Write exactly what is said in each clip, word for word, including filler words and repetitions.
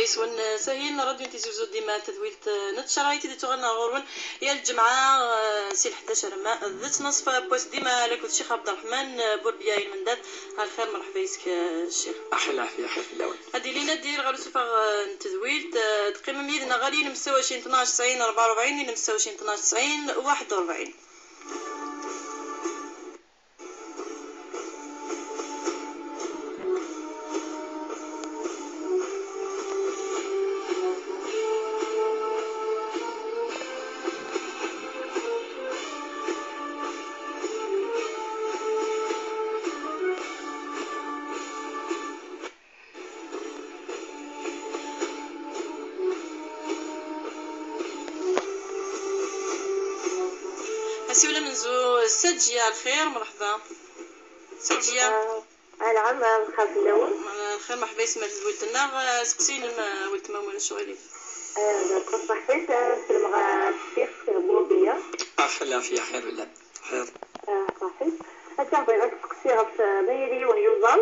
Iswen, eh, Sahil n Radio Tizi Uzzu, dima tadwilt, eh, n ttcerayt i d-ittuɣalen ɣer ɣur-wen yal lǧemɛa, eh, si lḥdac arma d ttnaṣfa n wass, dima akked Ccix Ɛebderreḥman, eh, Burbiya i Lmendad. Ar lxir, merḥba yes-k, eh, Ccix. Aḥi lɛafya, aḥi fell-awen. Ad ilin ad d-ir ɣer usuffeɣ, eh, n tedwilt, eh, teqqimem yid-neɣ ɣer ilem setta u ɛecrin tnac tesɛin rebɛa u rebɛin, ilem setta u ɛecrin tnac tesɛin waḥed u rebɛin. Asiwel amenzu, Saǧiya, lxir, merḥba. Saǧiya. Anɛam, lxir fell-awen. Lxir, merḥba yes-m ar tedwilt-nneɣ. Seqsi-inem, weltma, ma ulac aɣilif. Ṣaḥit, selmeɣ ɣef ccix Burbiya. Aḥ lɛafya, xir llah. Xir. Ah, ṣaḥit. Akka bɣiɣ ad k-seqsiɣ ɣef, eh, ma yili yiwen yuẓam.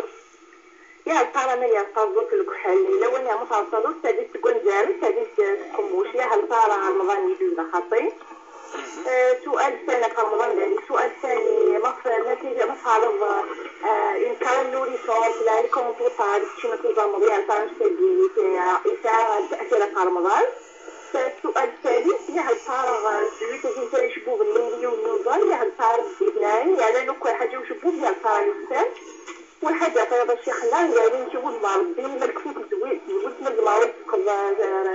Yah, lqara ma yah, taẓut, lekḥel, yella win yeɛmu taɛṣaḍut, tadist seg wanzaren, tadist seg uqemmuc, yah, lqara Remḍan yeddu d axaṭi. Eh, sual ثاني ɣef Remḍan, dalik sual ثاني, ma f-, ma t-, ma tɛerḍeḍ, eh, une carême nourrissante, la, elle compte ou pas, ad teččem, ad tuẓameḍ, yah, lqara anect-agi, yesɛa, yesɛa taɛsira ɣef Remḍan. السؤال الثالث، يا هل صار زويت هي تاع شبوب الليلي والنوبة، يا هل صار بديتناي، يا لا نكون حاجة وشبوب، يا هل صار يستاهل. والحاجة طيبة الشيخ، لا، يا ريت والله ربي ما كنت زويت، زويت من الماوي تقضى،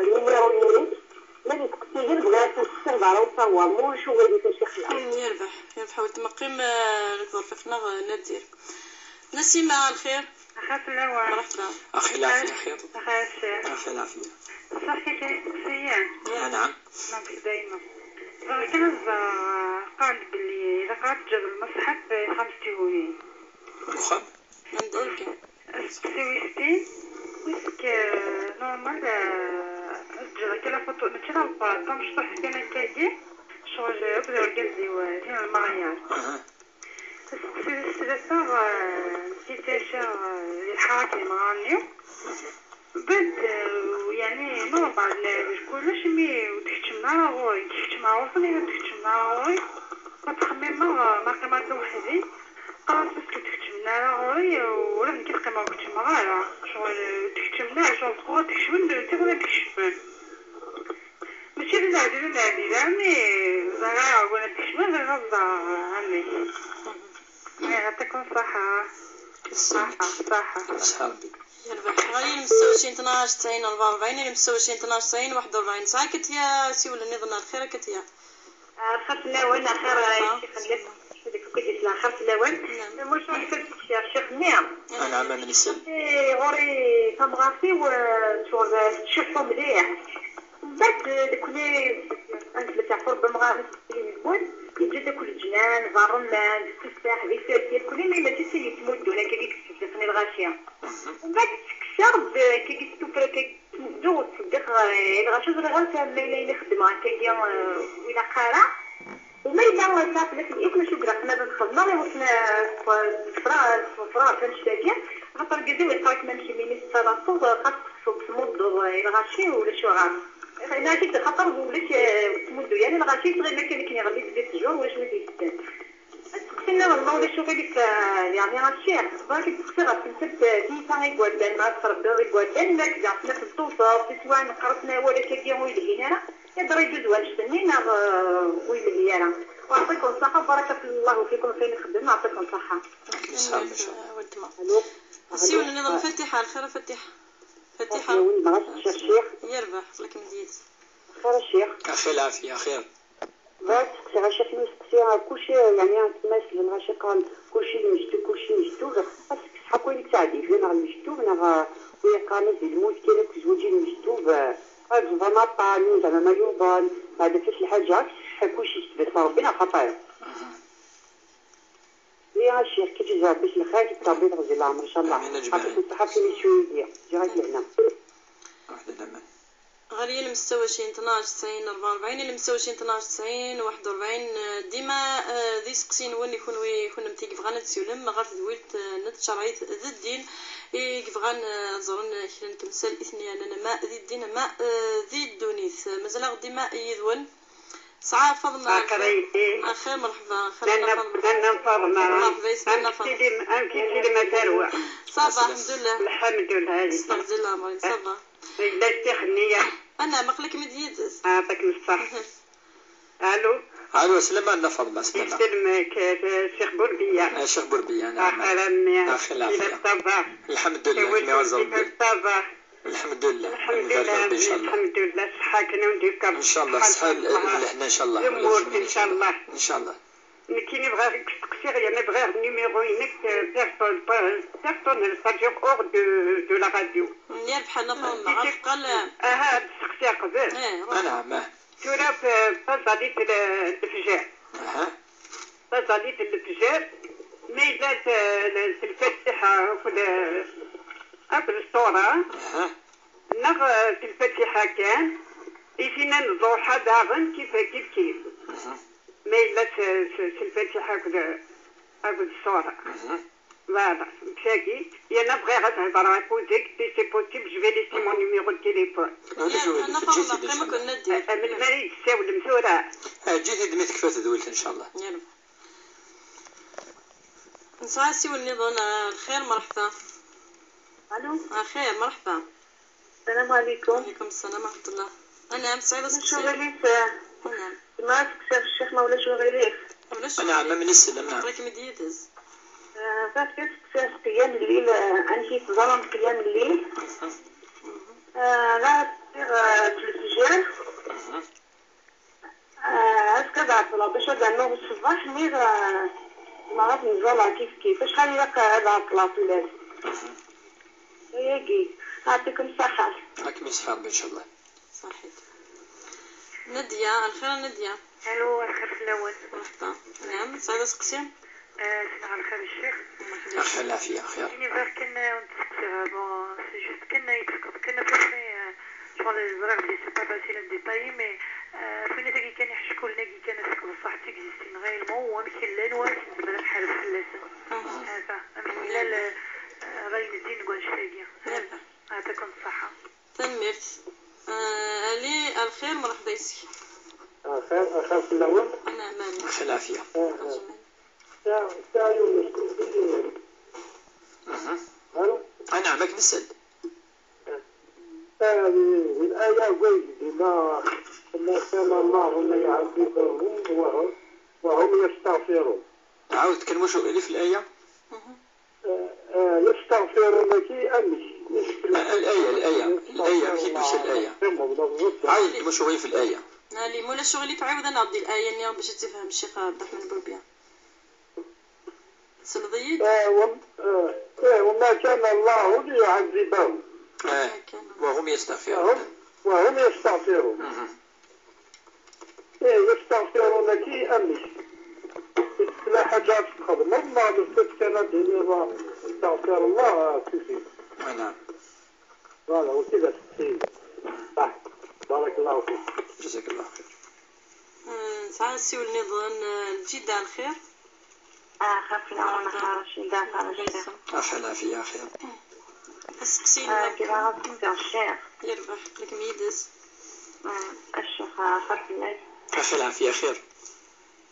لي ميرو يريد، ما نتقتيل بغيت نستهضر وصور، مو شو غيري الشيخ، لا. يربح، يربح ولد مقيم، آه، لك ظرفك نغ-، ندير. نسيمة، الخير؟ أخاف الأول. مرحبا. أخي العافية، خير؟ أخاف الشيخ. أخي العافية. صح، كي كاين سقسيان؟ يا نعم. ما في دايما. راه كان الزهر قال بلي إذا قرأت جبل المصحف خمس تهونين. واخا. عندك. سقسي ويستين. ويسك، آه، نورمال، آه، الجرى كلا فوتو، ماشي لا البار، كم شطح كان كاكي. شغل، يقدر يقضي، آه، ديال المارياج. أها. تسقسي الثلاثة، آه، نسيت اش، آه، الحركة اللي مغانيو. بعد، آه، يعني، نورمال، آه، كلش مي وتكتم نهار غوري، تكتم نهار غوري، تكتم نهار غوري. كنت خميمة، آه، ما قيمة وحدي. قررت بس تكتم نهار غوري، وراه كي تقيمة وكتم غارة. شغل، تكتم نهار، شغل، تكتم نهار، تكتم نهار. ماشي للعديد، للعديد، عمي. زهراء، وانا تكشمل غزة، عمي. يعطيكم الصحة. الصحة، الصحة. صحة ربي. يربح. غالي ستة وعشرين اثناش تسعين أربعة وأربعين، ستة وعشرين اثناش تسعين واحد وأربعين. صحة كتيا سيولني ظن الخير كتيا. آه، خاف لا وين آخر، آه، آه. يشتي خليك. هذيك كل جيت لها خاف لا وين. نعم. مش عارفة الشيخ، الشيخ نعم. أنا عمل نسيت. إيه، غوري فمغاسي وشغل تشوفوا مليح. بعد دكني أنت بتعرف ربما غادي تقول يجي داك الجنان، الرمان، التفاح، ديك السير كل ما يمشي سي يتمدوا لك هذيك السجفني الغاشية. ومن بعد تكسر ب-، كي قلت له كي تمدوا وتصدق غير الغاشي زري غير فهم ما إلا يخدم هكا كي، آه، ولا قارع. وما إلا صافي لك الاسم شو قرا حنا تدخلنا غير وصلنا صفرا، صفرا فهمت شتاكي. خاطر قديم يقراك ما نمشي ميني ستة لاصوب، خاص تصوب تمدوا الغاشي ولا شو غاص. هنا كي خاطر ولا كي تمدوا، يعني الغاشي صغير ما كان كي يغلي في الزيت جور ولا شوية يستان. تسقسينا والله ولا شوفي لك، آه، يعني راه الشيخ، باقي تسقسي غير تمثل تيتا غير قوادان، ما تربي غير قوادان، ما كذا، ما تبطوطة، في سواء نقرتنا ولا كيكي ويلهينا، يقدر يجوز واش سنين، آه، ويلهي أنا. ويعطيكم الصحة، بارك الله فيكم، خير نخدم، يعطيكم الصحة. صحة، صحة. ولد ما. ألو. سيولي نظام فتيحة، الخير فتيحة. فتيحة. وين بغات الشيخ؟ يربح، لك مديت. خير الشيخ. أخي العافية، خير. بغيت نسقسي غا شي حاجة، نسقسي راه كلشي، يعني، راه تما سلم غا شي قال كلشي لمجدو، كلشي لمجدو، بصح شحال كاين اللي تعدي فينا غا المجدو، بنا غا ويا قال زيد الموت كاين لك زوجي لمجدو، ب-، هاد زعما طالين، زعما ما يوبان، ما هذا كاش الحاجة، شحال كلشي يثبت ربي، لا خطايا. يا شيخ، كي تجي ربي في الخير، كي تربي تغزي العمر، إن شاء الله. آمين أجمعين. يعطيكم الصحة، في شوية، جي غادي هنا. واحدة الأمان. Ɣer yilem setta u ɛecrin tnac tesɛin rebɛa u rebɛin, yilem setta u ɛecrin tnac tesɛin waḥed u rebɛin, eh, dima, eh, d iseqsiyen-nwen i kunwi, kunemti yebɣan ad d-tessiwlem ɣer tedwilt, eh, n tcerɛit d ddin, i yebɣan, eh, ad ẓren, eh, kra n temsal i ten-yernan ama di ddin ama, eh, di ddunit. Eh, mazal-aɣ dima yid-wen. Sɛa Faḍma. Axir, merḥba. Axir, lana Faḍma. Lana Faḍma. Merḥba, yes, lana Faḍma. Amek i tili ma tarwa? Ça va, alḥemdulillah. Alḥemdulillah. Yella ttixen nniya. Anɛam, aql-ikem-id yid-s. Ɛṭikem ṣṣeḥ. Alo. Alo, slama, nna Faḍma, slama. Yesselmek, eh, Ccix Burbiya. Ah, Ccix Burbiya, naɛam. Axir a mmi. Axir lɛafya. Yella ça va. Alḥemdulillah, ça va. Alḥemdulillah. Alḥemdulillah, alḥemdulillah, ṣṣeḥḥa kan ur d-yekka. Incallah, ṣṣeḥḥa d lehna, incallah. Lmut, incallah. Incallah. Nekkini bɣiɣ ad k-steqsiɣ, yerna bɣiɣ numéro-inek, euh, perso-, pa-, personnel, c'est-à-dire hors de, de la radio. Yerbeḥ a Faḍma, ɣef qqal. Aha, ad steqsiɣ qbel. Eh, ruḥ. Anɛam, ah. Tura f-, taẓallit n lefjer. Aha. Taẓallit n lefjer, ma yella s-, s-, s lfatiḥa akked, akked ṣṣura, aha, neɣ, eh, s lfatiḥa kan, i tin n ẓẓuḥa daɣen kif, kif, kif. Aha. Ma yella s, s, s lfatiḥa akked, akked ṣṣura. Aha. Voilà, d tagi. Yerna bɣiɣ ad hedreɣ akked-k, si c'est possible, je vais laisser mon numéro de téléphone. Ulac aɣilif, eǧǧ-it-id, incallah. Eh, eh, melmi ara yi-d-tessawlem tura? Eǧǧ-it-id mi tekfa tedwilt, incallah. Nesɛa asiwel nniḍen, ah, lxir, merḥba. Alo. Ah, xir, merḥba. Salam ɛlikum. Ɛlikum ssalam wa rahmatullah. Anɛam, tesɛiḍ aseqsi? Ulac aɣilif, ah, anɛam. Zemreɣ ad seqsiɣ ccix ma ulac aɣilif? Ulac aɣilif. Anɛam, am nessen, anɛam. Aql-ikem-id yid-s. Ah, bɣiɣ kan ad seqsiɣ s qiyam lleyl, ah, amek i teẓram qiyam lleyl? Mhm. Ah, la seqsiɣ, ah, s lefjer. Mhm. Ah, azekka ad ɛeṭṭleɣ bac ad rnuɣ ṣṣbeḥ, niɣ, ah, zemreɣ ad ten-ẓẓalleɣ kif kif. Acḥal ilaq ad ɛeṭṭleɣ fell-as? Ayagi. Ɛṭikum ṣṣeḥḥa. Ad kem-iṣeḥḥi Rebbi, incallah. Ṣaḥit. Nadya, lxir a Nadya. Alo, lxir fell-awen. Merḥba. Naɛam, tesɛiḍ aseqsi? Eh, sneɣ lxir a ccix. Axir lɛafya, axir. Ini bɣiɣ kan, eh, ad n-testeqsiɣ, bon, c'est juste kan, eh, ad yi-d-tefkeḍ kan à peu près, eh, ccɣel ẓriɣ belli c'est pas facile à détailler, mais, eh, ɣef winat-agi kan iḥeckulen-agi kan, est-ce que bessah d tigziztin réellement, u amek i llan, u amek nezmer ad nḥareb fell-asen. Mhm. Hada, amek yella le, eh, ṛṛay n ddin deg wannect-agi. Hada. Ɛṭikum ṣṣeḥḥa. Tanemmirt. Eh, Ali, lxir, merḥba yes-k. Axir, axir fell-awen. Anɛam, anɛam. Lxir lɛafya. Eh, eh. Sɛiɣ, sɛiɣ yiwen n usteqsi. Mhm. Alo? Anɛam, ad k-nsel. Eh, di, di laya, dima, ma kana Allahu la yuɛazzibuhum wa hum, wa hum yastaɣfirun. Ɛawed kan, wacu ilif laya? Mhm. Eh, eh, yastaɣfirun-agi amek? Laya, laya, laya, amek i d-tusa laya? Ɛawed-d wacu ilif laya. Ali, ma ulac aɣilif, ɛiwed-aneɣ-d i laya-nni bac ad tt-ifhem Ccix Ɛebderreḥman Burbiya. Tesleḍ-iyi-d? Eh, wam-, eh, eh, وما كان الله ليعذبهم. Eh, وهم يستغفرون. وهم، وهم يستغفرون. Mhm. Eh, يستغفرون-agi amek? Tella ḥaǧa ad txedmeḍ, neɣ d kan ad d-tiniḍ استغفر الله, ah, suffit. Voilà. Voilà, وكذا تكفي. صح. بارك الله فيك. جزاك الله خير. Eh, nesɛa asiwel nniḍen, eh, Lǧida, lxir. Ah, xir fell-awen, xir, Racida, xir, Racida. Aḥal ɛafya, axir. Aseqsi-inu. Ah, kra ad d-seqsiɣ ccix. Yerbeḥ, aql-ikem yid-s. Ah, a ccix, ah, xir fell-ak. Aḥal ɛafya, axir.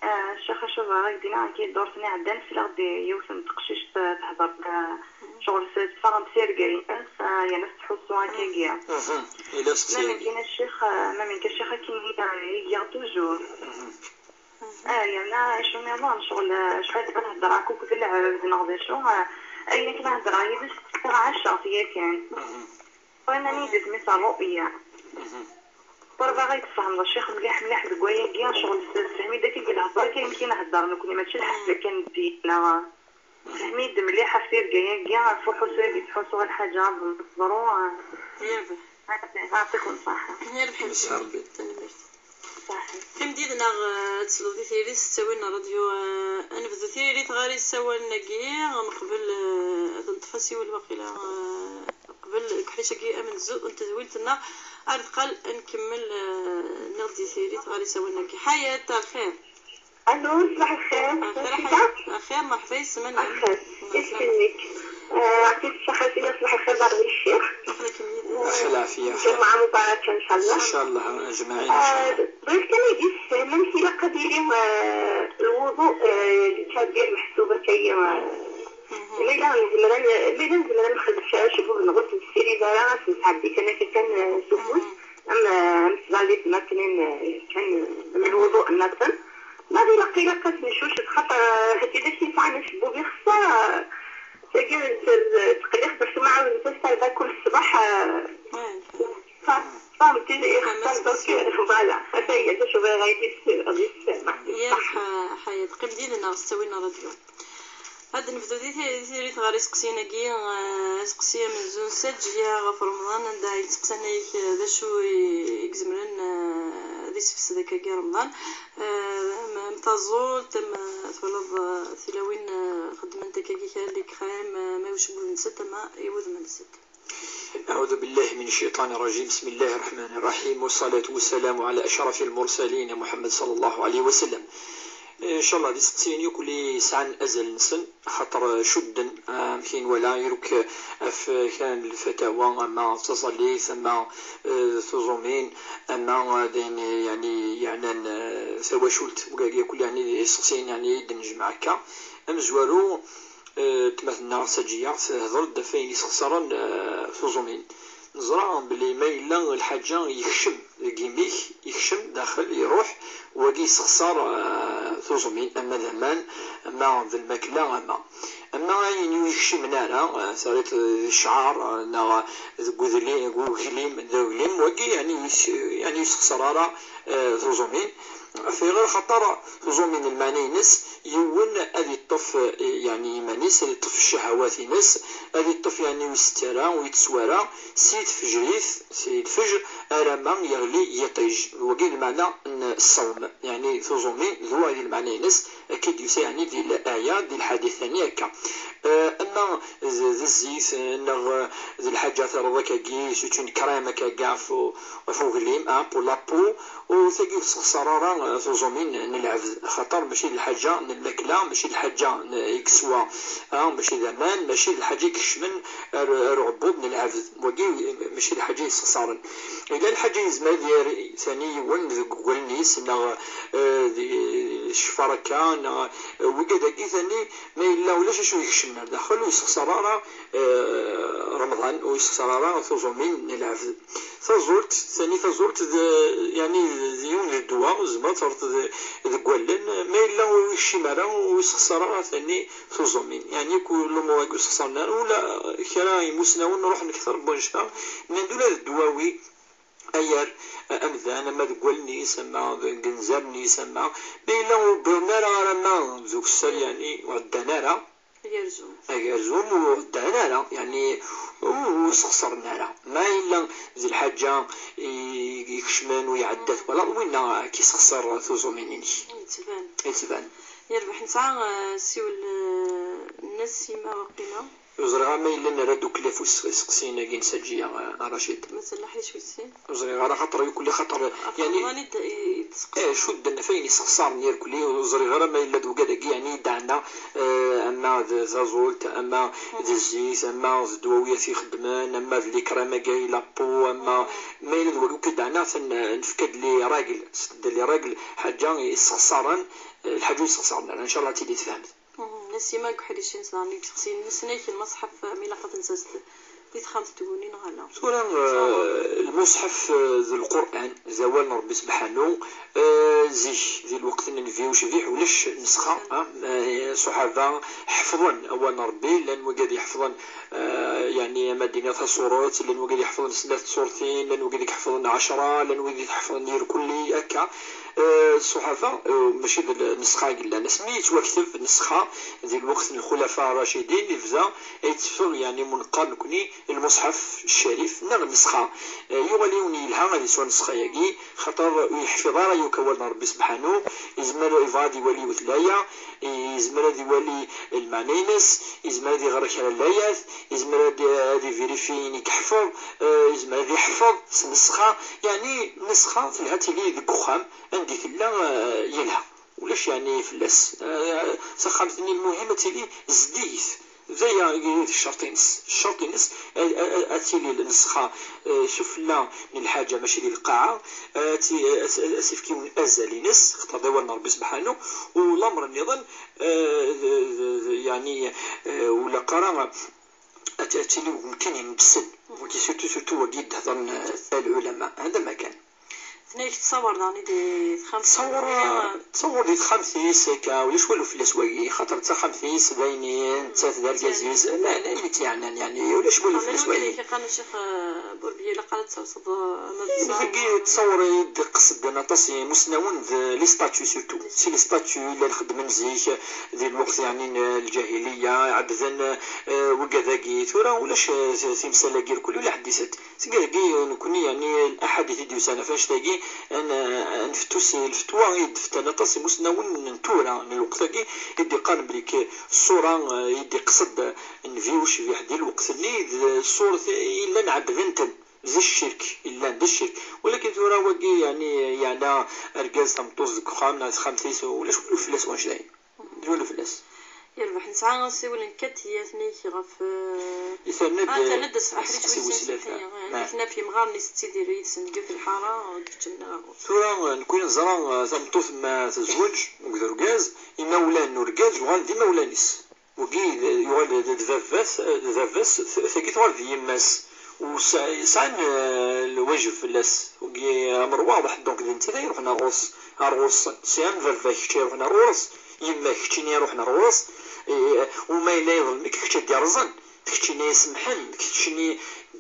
Ah, ccix, acu bɣiɣ ad k-d-iniɣ, akka ddurt-nni iɛeddan, sliɣ-d i yiwet n teqcict, ah, tehder-d, ah, ccɣel s-, teffeɣ-d tirga-ines, ah, yerna tettḥussu akkagi. Mhm. Yella aseqsi-agi. Ma mumkin a ccix, ah, ma mumkin a ccix, akken i, i giɣ toujours. Mhm. Ah, yerna acu nniḍen, ccɣel, ah, acḥal kan heddreɣ akk akked lɛebd neɣ d acu, ah, ayen akken heddreɣ yid-s, ttɛaceɣ-t yakan. Mhm. Qqaren-iyi-d isem-is ṛṛuya. Mhm. Ur bɣiɣ ad yi-tfehmeḍ a ccix mliḥ mliḥ deg wayagi, ccɣel s-, sefhem-iyi-d akka deg lhedra kan amek i nhedder nekkni, mačči lḥebla kan n ddin, neɣ sefhem-iyi-d mliḥ ɣef tirga-agi, ɣef uḥussu-agi, ttḥussuɣ i lḥaǧa ad teḍru. Yerbeḥ. Ɛṭikum ṣṣeḥḥa. Yerbeḥ. Yesɛa Rebbi. Tanemmirt. Ṣaḥḥa. Timdid-nneɣ, eh, ad tesleḍ i tayri s ttawil n ṛṛadyu, eh, ad nebdu tiririt ɣer yisawalen-agi, meqbel, eh, ad neṭṭef asiwel waqila, eh, Deg uḥric-agi amenzu n tedwilt-nneɣ, ar deqqal ad nkemmel, eh, nniɣ-d di tiri tɣari s awal-agi. Ḥayat, ar lxir. Alo, ṣbaḥ lxir. Ar lxir a Ḥayat, ar lxir, merḥba yes-m. Ar lxir, yes-k. Ɛṭi-k ṣṣaḥa-k, ṣbaḥ lxir, bardi ccix. Aql-akem yid-neɣ. Axi lɛafiya. Lǧemɛa mubarak, ncallah. Ncallah, ajmaɛin, ncallah. Bɣiɣ kan ad iyi-d-tessefhmem, ilaq ad yili, eh, lwuḍu, eh, yettɛebbi meḥsub akka-yi, eh, Ma yella nezmer ad, ma yella nezmer ad nexdem kra acebbub-nneɣ ur t-nessirid ara, ad t-nesɛeddi kan akka kan, eh, s ufus, am, eh, am tbalit makken, eh, kan, eh, am lwuḍu-nsen. Ma ilaq, ilaq ad t-neccucef, xaṭer, eh, heggi d acu yesɛan acebbub ixeṣṣer, eh, tagi, eh, tettqelliq-d ɣef temɛawnet-is tarda kul ṣṣbeḥ, eh, fa-, fa-, ixeṣṣer, donc, eh, voilà, ata-ya d acu bɣiɣ ad iyi-d-yessefhem. Yir ḥa-, ḥayat, qqim did-neɣ s ttawil n ṛṛadyu. Ad nebdu di ti-, di tiririt ɣer iseqsiyen-agi, eh, aseqsi amenzu n Saǧiya ɣef Remḍan, anda i yettseqsan-ak, eh, d acu i, i izemren, eh, ad isefsed akkagi Remḍan. Eh, am, am taẓult, am, eh, twalaḍ, eh, tilawin, eh, xeddment akkagi kra n lekrim, eh, ama i ucebbub-nsent, ama i wudem-nsent. أعوذ بالله من الشيطان الرجيم. بسم الله الرحمن الرحيم، والصلاة والسلام على أشرف المرسلين محمد صلى الله عليه وسلم. Ncallah d iseqsiyen yakk li yesɛan azal-nsen, axaṭer cudden, amek i nwala, iruk ɣef kra n lfatawa, ama d taẓallit, ama, eh, d tuẓumin, ama, eh, d ayen, yeɛni, yeɛnan, eh, tawacult, wigad yakk, yeɛni, d iseqsiyen, yeɛni, i d-nejmeɛ akka. Amezwaru, eh, tma-tneɣ Saǧiya, tehder-d ɣef wayen yessexṣaren, eh, tuẓumin. Neẓra belli ma yella lḥaǧa yekcem deg imi-k, yekcem daxel, iruḥ, wagi yessexṣar, eh, tuẓumin, ama d aman, ama d lmakla, ama. Ama ayen ur yekcimen ara, eh, terriḍ di ccɛer, eh, neɣ deg udli-, deg uglim, d aglim, wagi yeɛni ur yess-, yeɛni ur yessexṣar ara, eh, tuẓumin. Ɣef ayɣer? Axaṭer tuẓumin, lmeɛna-ines, yiwen ad iṭṭef, eh, yeɛni iman-is, ad iṭṭef ccahawat-ines, ad iṭṭef yeɛni ur isetti ara, ur yetteswa ara, si tfejrit, si lfejr, alamma yeɣli yiṭij. Wagi d lmeɛna n ṣṣawm, yeɛni tuẓumin, d wa i d lmeɛna-ines, akka i d-yusa yeɛni di laya, di lḥadit-nni akka. Eh, ama d, d zzit, eh, neɣ, eh, d lḥaǧa terriḍ akkagi, c'est une crème akkagi ɣef u-, ɣef uglim, hein, pour la peau, u tagi ur tessexṣar ara, eh, tuẓumin n lɛebd, axaṭer mačči d lḥaǧa n lmakla, mačči d lḥaǧa n, i yeswa, ah, mačči d aman, mačči d lḥaǧa i ikecmen ar, ar uɛebbuḍ n lɛebd. Wagi, eh, mačči d lḥaǧa yessexṣaren. Yella lḥaǧa yezmer ad yerr tani yiwen deg wallen-is, neɣ, eh, di ccfer akka, neɣ, eh, wigad-agi tani, ma yella ulac acu ikecmen ar daxel, ur yessexṣar ara, eh, Remḍan, ur yessexṣar ara tuẓumin n lɛebd. Taẓult, tani taẓult d, yeɛni d yiwen n ddwa, tzemreḍ ad terreḍ d, deg wallen, ma yella ur yekcim ara, ur yessexṣar ara tani tuẓumin. Yeɛni kul lumuṛ-agi ur ssexṣaren ara, ula kra imusnawen ruḥen kter n wanect-a, nnan-d ula d ddwawi, ayer, eh, amdan, ama deg wallen-is, ama deg inzaren-is, ama ma yella ur wwiḍen ara alamma d ukessar, yeɛni ur ɛeddan ara. Agerzum. Agerzum ur ɛeddan ara, yeɛni ur, ur sxeṣren ara. Ma yella d lḥaǧa i, ikecmen u iɛedda twalaḍ, winna ad k-isexṣer tuẓumin-inek. Yettban. Yettban. Yerbeḥ. Nesɛa, eh, ssiwel, eh, n Nasima Waqila. Ur ẓriɣ ara ma yella nerra-d ukel ɣef useqsiyen-agi n Saǧiya, a Racid. Mazal leḥric wis sin. Ur ẓriɣ ara, xaṭer yukel, xaṭer, yeɛni, Remḍan i d-, i d-seqsan. Eh, cudden ɣef wayen yessexṣaren irkelli, ur ẓriɣ ara ma yella d wigad-agi, yeɛni, i d-ɛna, eh, ama d taẓult, ama d zzit, ama d ddwawiyat ixeddmen, ama d les crèmes-agi i la peau, ama ma yella d wagi akk i d-ɛna, atan, eh, nefka-d les règles, c'est-à-dire les règles, ḥaǧa yessexṣaren, eh, lḥaǧa ur yessexṣaren ara. Ncallah ad tili tefhamt. Mhm. Nasima deg uḥric-ines daɣen i yettseqsiyen, nesnay lmuṣḥef, ma ilaq ad t-nessers di texxamt n tguni neɣ ala? Tura, eh, lmuṣḥef, eh, d Lqur'an, d awal n Ṛebbi sebḥanu. Eh, zik, di lweqt n Nnbi ucbiḥ, ulac nesxa, ah, eh, ṣṣuḥaba ḥefḍen awal n Ṛebbi, llan wigad iḥefḍen, eh, yeɛni, ama d-iniɣ taṣuṛet, llan wigad iḥefḍen snat tṣuṛtin, llan wigad iḥefḍen ɛecṛa, llan wigad iḥefḍen irkelli, akka. Eh, ṣṣuḥafa, eh, mačči d nesxa i yellan. Asmi yettwakteb nesxa di lweqt n lxulafa rracidin, yebda yetteffeɣ, yeɛni, muneqqar nekni, lmuṣḥaf ccarif neɣ nesxa. Eh, yuɣal yiwen yelha ad yeswa nesxa-agi, xaṭer ur yeḥfiḍ ara yakk awal n Ṛebbi sebḥanu. Yezmer, yebɣa ad iwali yiwet laya, yezmer ad iwali lmeɛna-ines, yezmer ad iɣer kra n layat, yezmer ad, ad ivirifi ayen i yeḥfeḍ, eh, yezmer ad iḥfeḍ s nesxa. Yeɛni nesxa telha tili deg uxxam anda i tella, eh, yelha. Ulac yeɛni fell-as. Eh, taxxamt-nni lmuhim ad tili zeddigit. D aya i d ccerṭ-ines. Ccerṭ-ines, a, a, a, ad tili nesxa, eh, sufella n lḥaǧa, mačči di lqaɛa, eh, ad ti-, ad, ad, ad s-ifk yiwen azal-ines, xaṭer d awal n Ṛebbi sebḥanu, u lameṛ nniḍen, eh, d, d, d, yeɛni, eh, ur ilaq ara ad, ad tili deg umkan ineǧsen. Wagi surtout, surtout wagi i d-hedren, eh, lɛulama. Hada ma kan. Tnayk tsawar daɣen i di texxamt. Tsawar, tsawar di texxamt-is, akka, ulac walu fell-as wagi, xaṭer d taxxamt-is, d ayen i nettat d argaz-is, la, la, ayen i tt-yeɛnan, yeɛni, ulac walu fell-as wagi. Ixaq Ccix, eh, Burbiya, ilaq ara ad tawseḍ, eh, ama d ẓẓar. Tagi tsawar i d-qesden aṭas n imusnawen d les statuts surtout. Si les statuts i llan xeddmen zik, di lweqt, yeɛni, n lǧahiliya, ɛebden, eh, wigad-agi. Tura ulac, eh, timsal-agi irkul, ula ḥedd isett. Seg dagi, nekkni, yeɛni, aḥadit i d-yusan ɣef annect-agi, ad n-, ad neftu s lfetwa i d-ftan aṭas imusnawen n tura, n lweqt-agi, i d-iqqaren belli k-, ṣṣura, eh, i d-iqsed Nnbi ucbiḥ di lweqt-nni, d ṣṣurat i llan ɛebbden-ten, d ccirk, i llan d ccirk. Walakin tura wagi, yeɛni, yeɛna argaz tameṭṭut deg uxxam neɣ texxamt-is, ulac walu fell-as wanect-agi. Zwalu fell-as. Yerbeḥ, nesɛa asiwel n Katiya Tnayk ɣef, eh, Terna-d, ah, terna-d aseḥḥer-is wis sin, aseḥḥer-is wis sin, sin, ah, amek naf yemɣaren-is tettidir yid-sen deg yiwet lḥara, ur d-keččmen ara ɣur-s. Tura, eh, nekwi neẓra, eh, tameṭṭut ma tezweǧ akked urgaz, imawlan n urgaz uɣalen d imawlan-is. Wagi d, yuɣal d, d baba-s, d baba-s, t-, tagi tuɣal d yemma-s. U sa-, sɛan, eh, lwajeb fell-as. Wagi amr waḍeḥ, donc d nettat ay iruḥen ar ɣur-s, ar ɣur-sen. Si am baba kečč ay iruḥen ar ɣur-s, yemma keččini iruḥen ar ɣur-s, eh, u ma yella iḍlem-ik, kečč ad d-yerẓen, d keččini ay isemḥen, d keččini,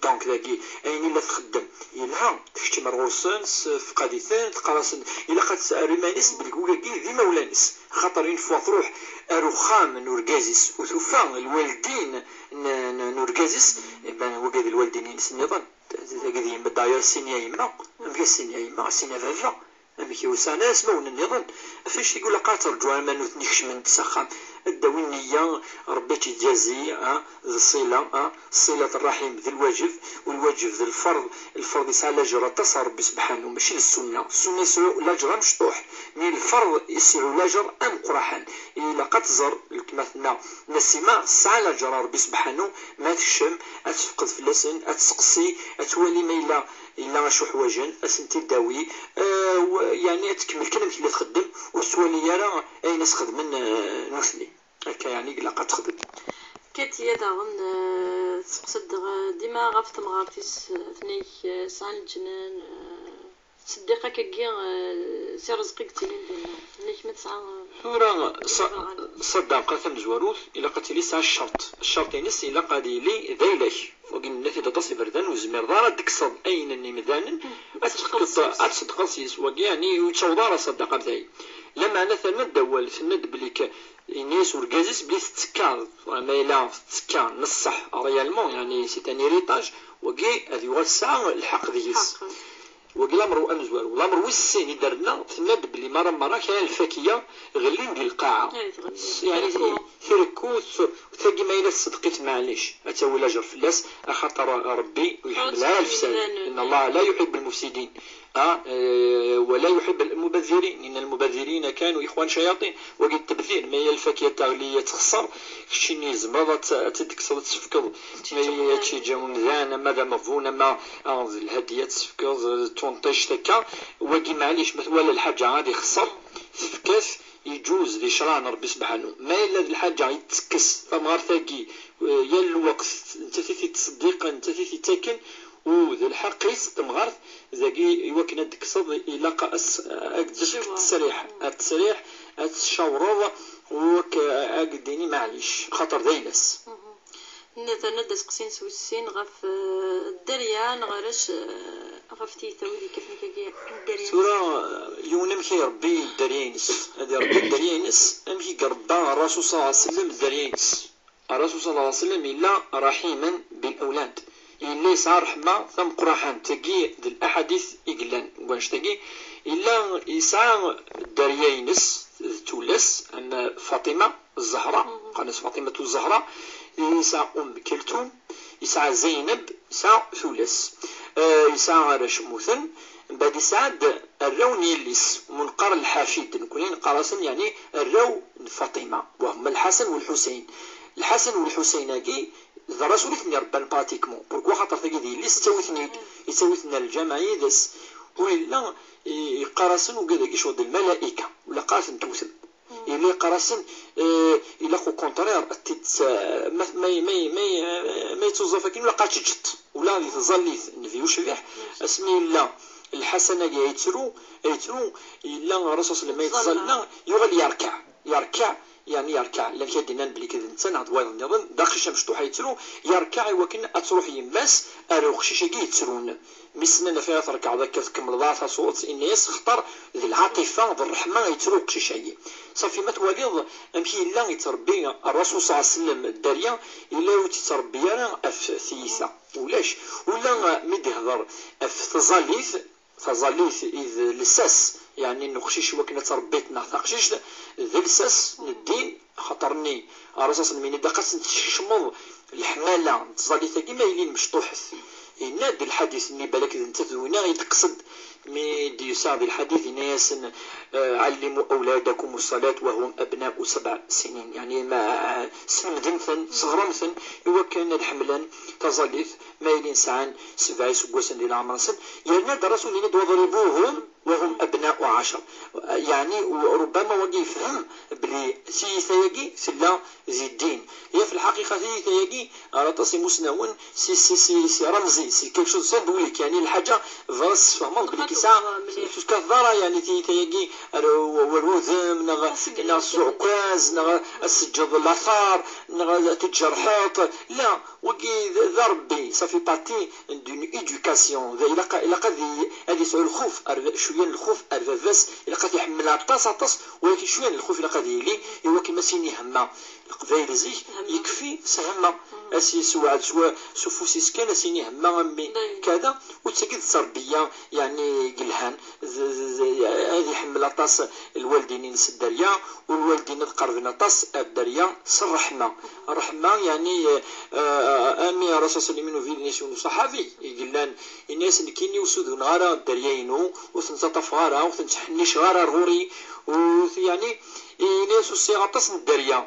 donc dagi, ayen i la txeddem yelha, tkeččem ar ɣur-sen, tessefqad-iten, teqqar-asen, ilaq ad tesɛer iman-is belli wigagi d imawlan-is, axaṭer une fois truḥ ar uxxam n urgaz-is, u tufa lwaldin n, n, n urgaz-is, eh ben, wagi d lwaldin-ines nniḍen. Tagi d yemma, d'ailleurs, sin ya yemma. Amek a sin ya yemma, sin ya baba? Amek i wesɛan ara ismawen nniḍen? Ɣef annect-agi ur ilaq ara ad terǧu arma nutni kecmen-d s axxam. Ad d-tawi nniya, Ṛebbi ad tt-iǧazi, ha, d ṣṣila, ha, ṣṣilat ṛṛaḥim d lwaǧeb, u lwaǧeb d lferḍ. Lferḍ yesɛa laǧer aṭas ɣer Ṛebbi sebḥanu, mačči d ssunna. Ssunna yesɛu laǧer amecṭuḥ, mi lferḍ yesɛu laǧer ameqqraḥan. Ilaq ad tẓer, weltma-tneɣ Nasima, tesɛa laǧer ɣer Ṛebbi sebḥanu, ma tekcem, ad tefqed fell-asen, ad tseqsi, ad twali ma yella, yella acu ḥwajen, ad sen-t-id-tawi, eh, w-, yeɛni ad tkemmel kan amek tella txeddem, ur tettwali ara ayen as-xedmen, eh, nutni. Akka yeɛni i ilaq ad texdem. Katiya daɣen, eh, tesseqsa-d, eh, dima ɣef temɣart-is, eh, Tnayk, eh, sɛan leǧnan, eh, Ṣeddiq akkagi, eh, si Rezqi yettilin dinna. Nnek ma tesɛa, eh, Tura, ṣa-, ṣaddaqa tamezwarut, ilaq ad tili tesɛa ccerṭ. Ccerṭ-ines ilaq ad yili d ayla-k. Wagi nenna-t-id aṭas iberdan, ur tezmireḍ ara ad d-tekkseḍ ayen n yimdanen, ad tṣeddqeḍ s-, ad tṣeddqeḍ s-yes. Wagi, yeɛni, ur yettaweḍ ara ṣaddaqa am tayi. Lameɛna terna-d awal, tenna-d belli k-, yenna-yas urgaz-is belli tettekkaḍ, ma yella tettekka n ṣṣeḥ, réellement, yeɛni, c'est un héritage, wagi ad yuɣal tesɛa lḥeqq deg-s. Lḥeqq. Wagi lamer amezwaru. Lamer wis sin i d-terna, tenna-d belli mara mara kra n lfakiya ɣellin di lqaɛa. Ay, tɣelli. Yeɛni, tirekku. Tirekku, tagi ma yella tṣeddeq-itt, maɛlic, ad tawi lajer fell-as, axaṭer Ṛebbi ur iḥemmel ara lefsad. Inna Allaha la yuḥibbu lmufsidin. Ah, eh, wa la yuḥibbu lmubaddirin. Inna lmubaddirina kanu ixwana ccayaṭin. Wagi d ttebdir, ma yella lfakiya teɣli, texṣer, keččini tzemreḍ ad tt-, ad tt-id-tekkseḍ, ad tt-tefkeḍ. Ma ad tt-yeǧǧ umdan, ama d ameɣbun, ama, ah, d lhadya ad tt-tefkeḍ, d tunṭict akka. Wagi, maɛlic, ma twala lḥaǧa ad ixṣer, tefka-t, yeǧǧuz di ccṛeɛ n Ṛebbi sebḥanu. Ma yella d lḥaǧa i d-tekkes tamɣart-agi, eh, yal lweqt, nettat i t-ittṣeddiqen, nettat i t-ittaken, u d lḥeqq-is temɣart, dagi, i wakken ad d-tekkseḍ, ilaq ad s-, ad d-tefk ttesriḥ, ad tesriḥ, ad tcawreḍ, u ak-, ad d-tini maɛlic, xaṭer d ayla-s. Mhm. Nna terna-d aseqsi-ines wis sin ɣef, eh, dderya neɣ arrac, eh, ɣef Ɣef tiyita wid yekkaten akkagi dderya-ines. Tura, yiwen amek i irebbi dderya-ines? Ad irebbi dderya-ines amek i irebba Ṛṛasul ṣalla Llahu ɛalayhi wa sallam dderya-ines. Ṛṛasul ṣalla Llahu ɛalayhi wa sallam yella raḥiman bil awlad. Yella yesɛa ṛṛeḥma tameqqraḥant. Tagi d laḥadit i yellan deg wannect-agi. Yella yesɛa dderya-ines d tullas, am Faṭima Zzahra, qqaren-as Faṭimatu Zzahra, yesɛa Umm Kaltum, yesɛa Zaynab, yesɛa tullas. Eh, yesɛa arrac mmuten, mbeɛd yesɛa-d arraw n yelli-s, ma neqqar lḥafid, nekkni neqqar-asen, yeɛni, arraw n Faṭima, wa huma Lḥasan u Lḥusayn. Lḥasan u Lḥusayn-agi, d Ṛṛasul i ten-iṛebban pratiquement. Pourquoi? Xaṭer tagi d yelli-s, yettawi-ten-id, yettawi-ten ar lǧameɛ yid-s. U yella, i-, yeqqar-asen, ugad-agi ccɣel d lmalayka, ur ilaq ara ad ten-tewtem. Yella yeqqar-asen, eh, ilaq au contraire, ad t-id-, ma, ma, ma, ma, ma yettuẓaf akken, ilaq ad teǧǧeḍ. Ula di tẓallit n Nnbi ucbiḥ, asmi yella Lḥasan-agi yettru, yettru, yella Ṛṛasul ṣalla Llahu ɛalayhi wa sallam yettẓalla, yuɣal yerkeɛ, yerkeɛ, yeɛni yerkeɛ. Llan kra d-yennan belli d netta neɣ d wayeḍ nniḍen, d aqcic amecṭuḥ yettru, yerkeɛ i wakken ad truḥ yemma-s ar uqcic-agi yettrun. Mi s-nnan ɣef ara trekɛeḍ akka tkemmleḍ ara taṣuṛt, inna-yas xaṭer d lɛaṭifa, d ṛṛeḥma yettru uqcic-agi. Ṣafi, ma twaliḍ amek yella yettṛebbi Ṛṛasul ṣalla Llahu ɛalayhi wa sallam dderya, yella ur tt-yettṛebbi ara ɣef tiyita. Ulac. Ula mi d-ihdeṛ ɣef tẓallit, taẓallit i d lsas, yeɛni n uqcic i wakken ad tṛebbiḍ neɣ taqcict, d lsas n ddin, axaṭer-nni Ṛṛasul ṣalla Llahu ɛalayhi wa sallam yenna-d ilaq ad sen-teskecmeḍ leḥmala n tẓallit-agi ma ilin mecṭuḥet. Yenna-d lḥadit-nni, balak d nettat d winna i d-teqsed, mi d-yusa di lḥadit, yenna-yasen, eh, "Ɛallimu awladakum ṣṣalat wa hum abna'u sabɛ sinin." Yeɛni, ma, slemdem-ten, sseɣrem-ten i wakken ad ḥemmlen taẓallit ma ilin sɛan sebɛa iseggasen di leɛmer-nsen. Yerna-d Ṛṛasul yenna-d, "Waḍribuhum wa hum abna'u ɛecr." Yeɛni, u-, rubbama wagi yefhem belli tiyita-agi tella di ddin. Hi fi lḥaqiqa tiyita-agi, ɣer aṭas imusnawen, si, si, si, si ramzi, si quelque chose symbolique, yeɛni lḥaǧa bɣiɣ ad s-tfehmeḍ belli tesɛa, ur tekkateḍ ara, yeɛni tiyita-agi, ar, war udem, neɣ, neɣ s uɛekkaz, neɣ ad s-teǧǧeḍ later, neɣ ad t-tjerḥeḍ. La, wagi d, d arebbi, ça fait partie d'une éducation. D, ilaq, ilaq ad i-, ad yesɛu lxuf ar, cwiya n lxuf ar baba-s, ilaq ad t-iḥemmel aṭas, aṭas, walakin cwiya n lxuf ilaq ad yili, i wakken ma s-yini hemma. Leqbayel zik yekfi s hemma. Ad s-yessewɛed s wa-, s ufus-is kan, ad s-yini hemma a mmi, kada. U d tagi d tterbiya, yeɛni, yelhan. D, d, d, ad iḥemmel aṭas lwaldin-ines dderya, u lwaldin ad qerben aṭas ar dderya s ṛṛeḥma. Ṛṛeḥma, yeɛni, eh, eh, ami Ṛṛasul ṣalla Llahu ɛalayhi wa sallam, yenna-yas yiwen uṣaḥabi i yellan, yenna-yas, "Nekkini ur suduneɣ ara dderya-inu, ur ten-ttaṭṭafeɣ ara, ur ten-ttḥenniceɣ ara ar ɣur-i, u, yeɛni, yenna-yas, ur sɛiɣ aṭas n dderya."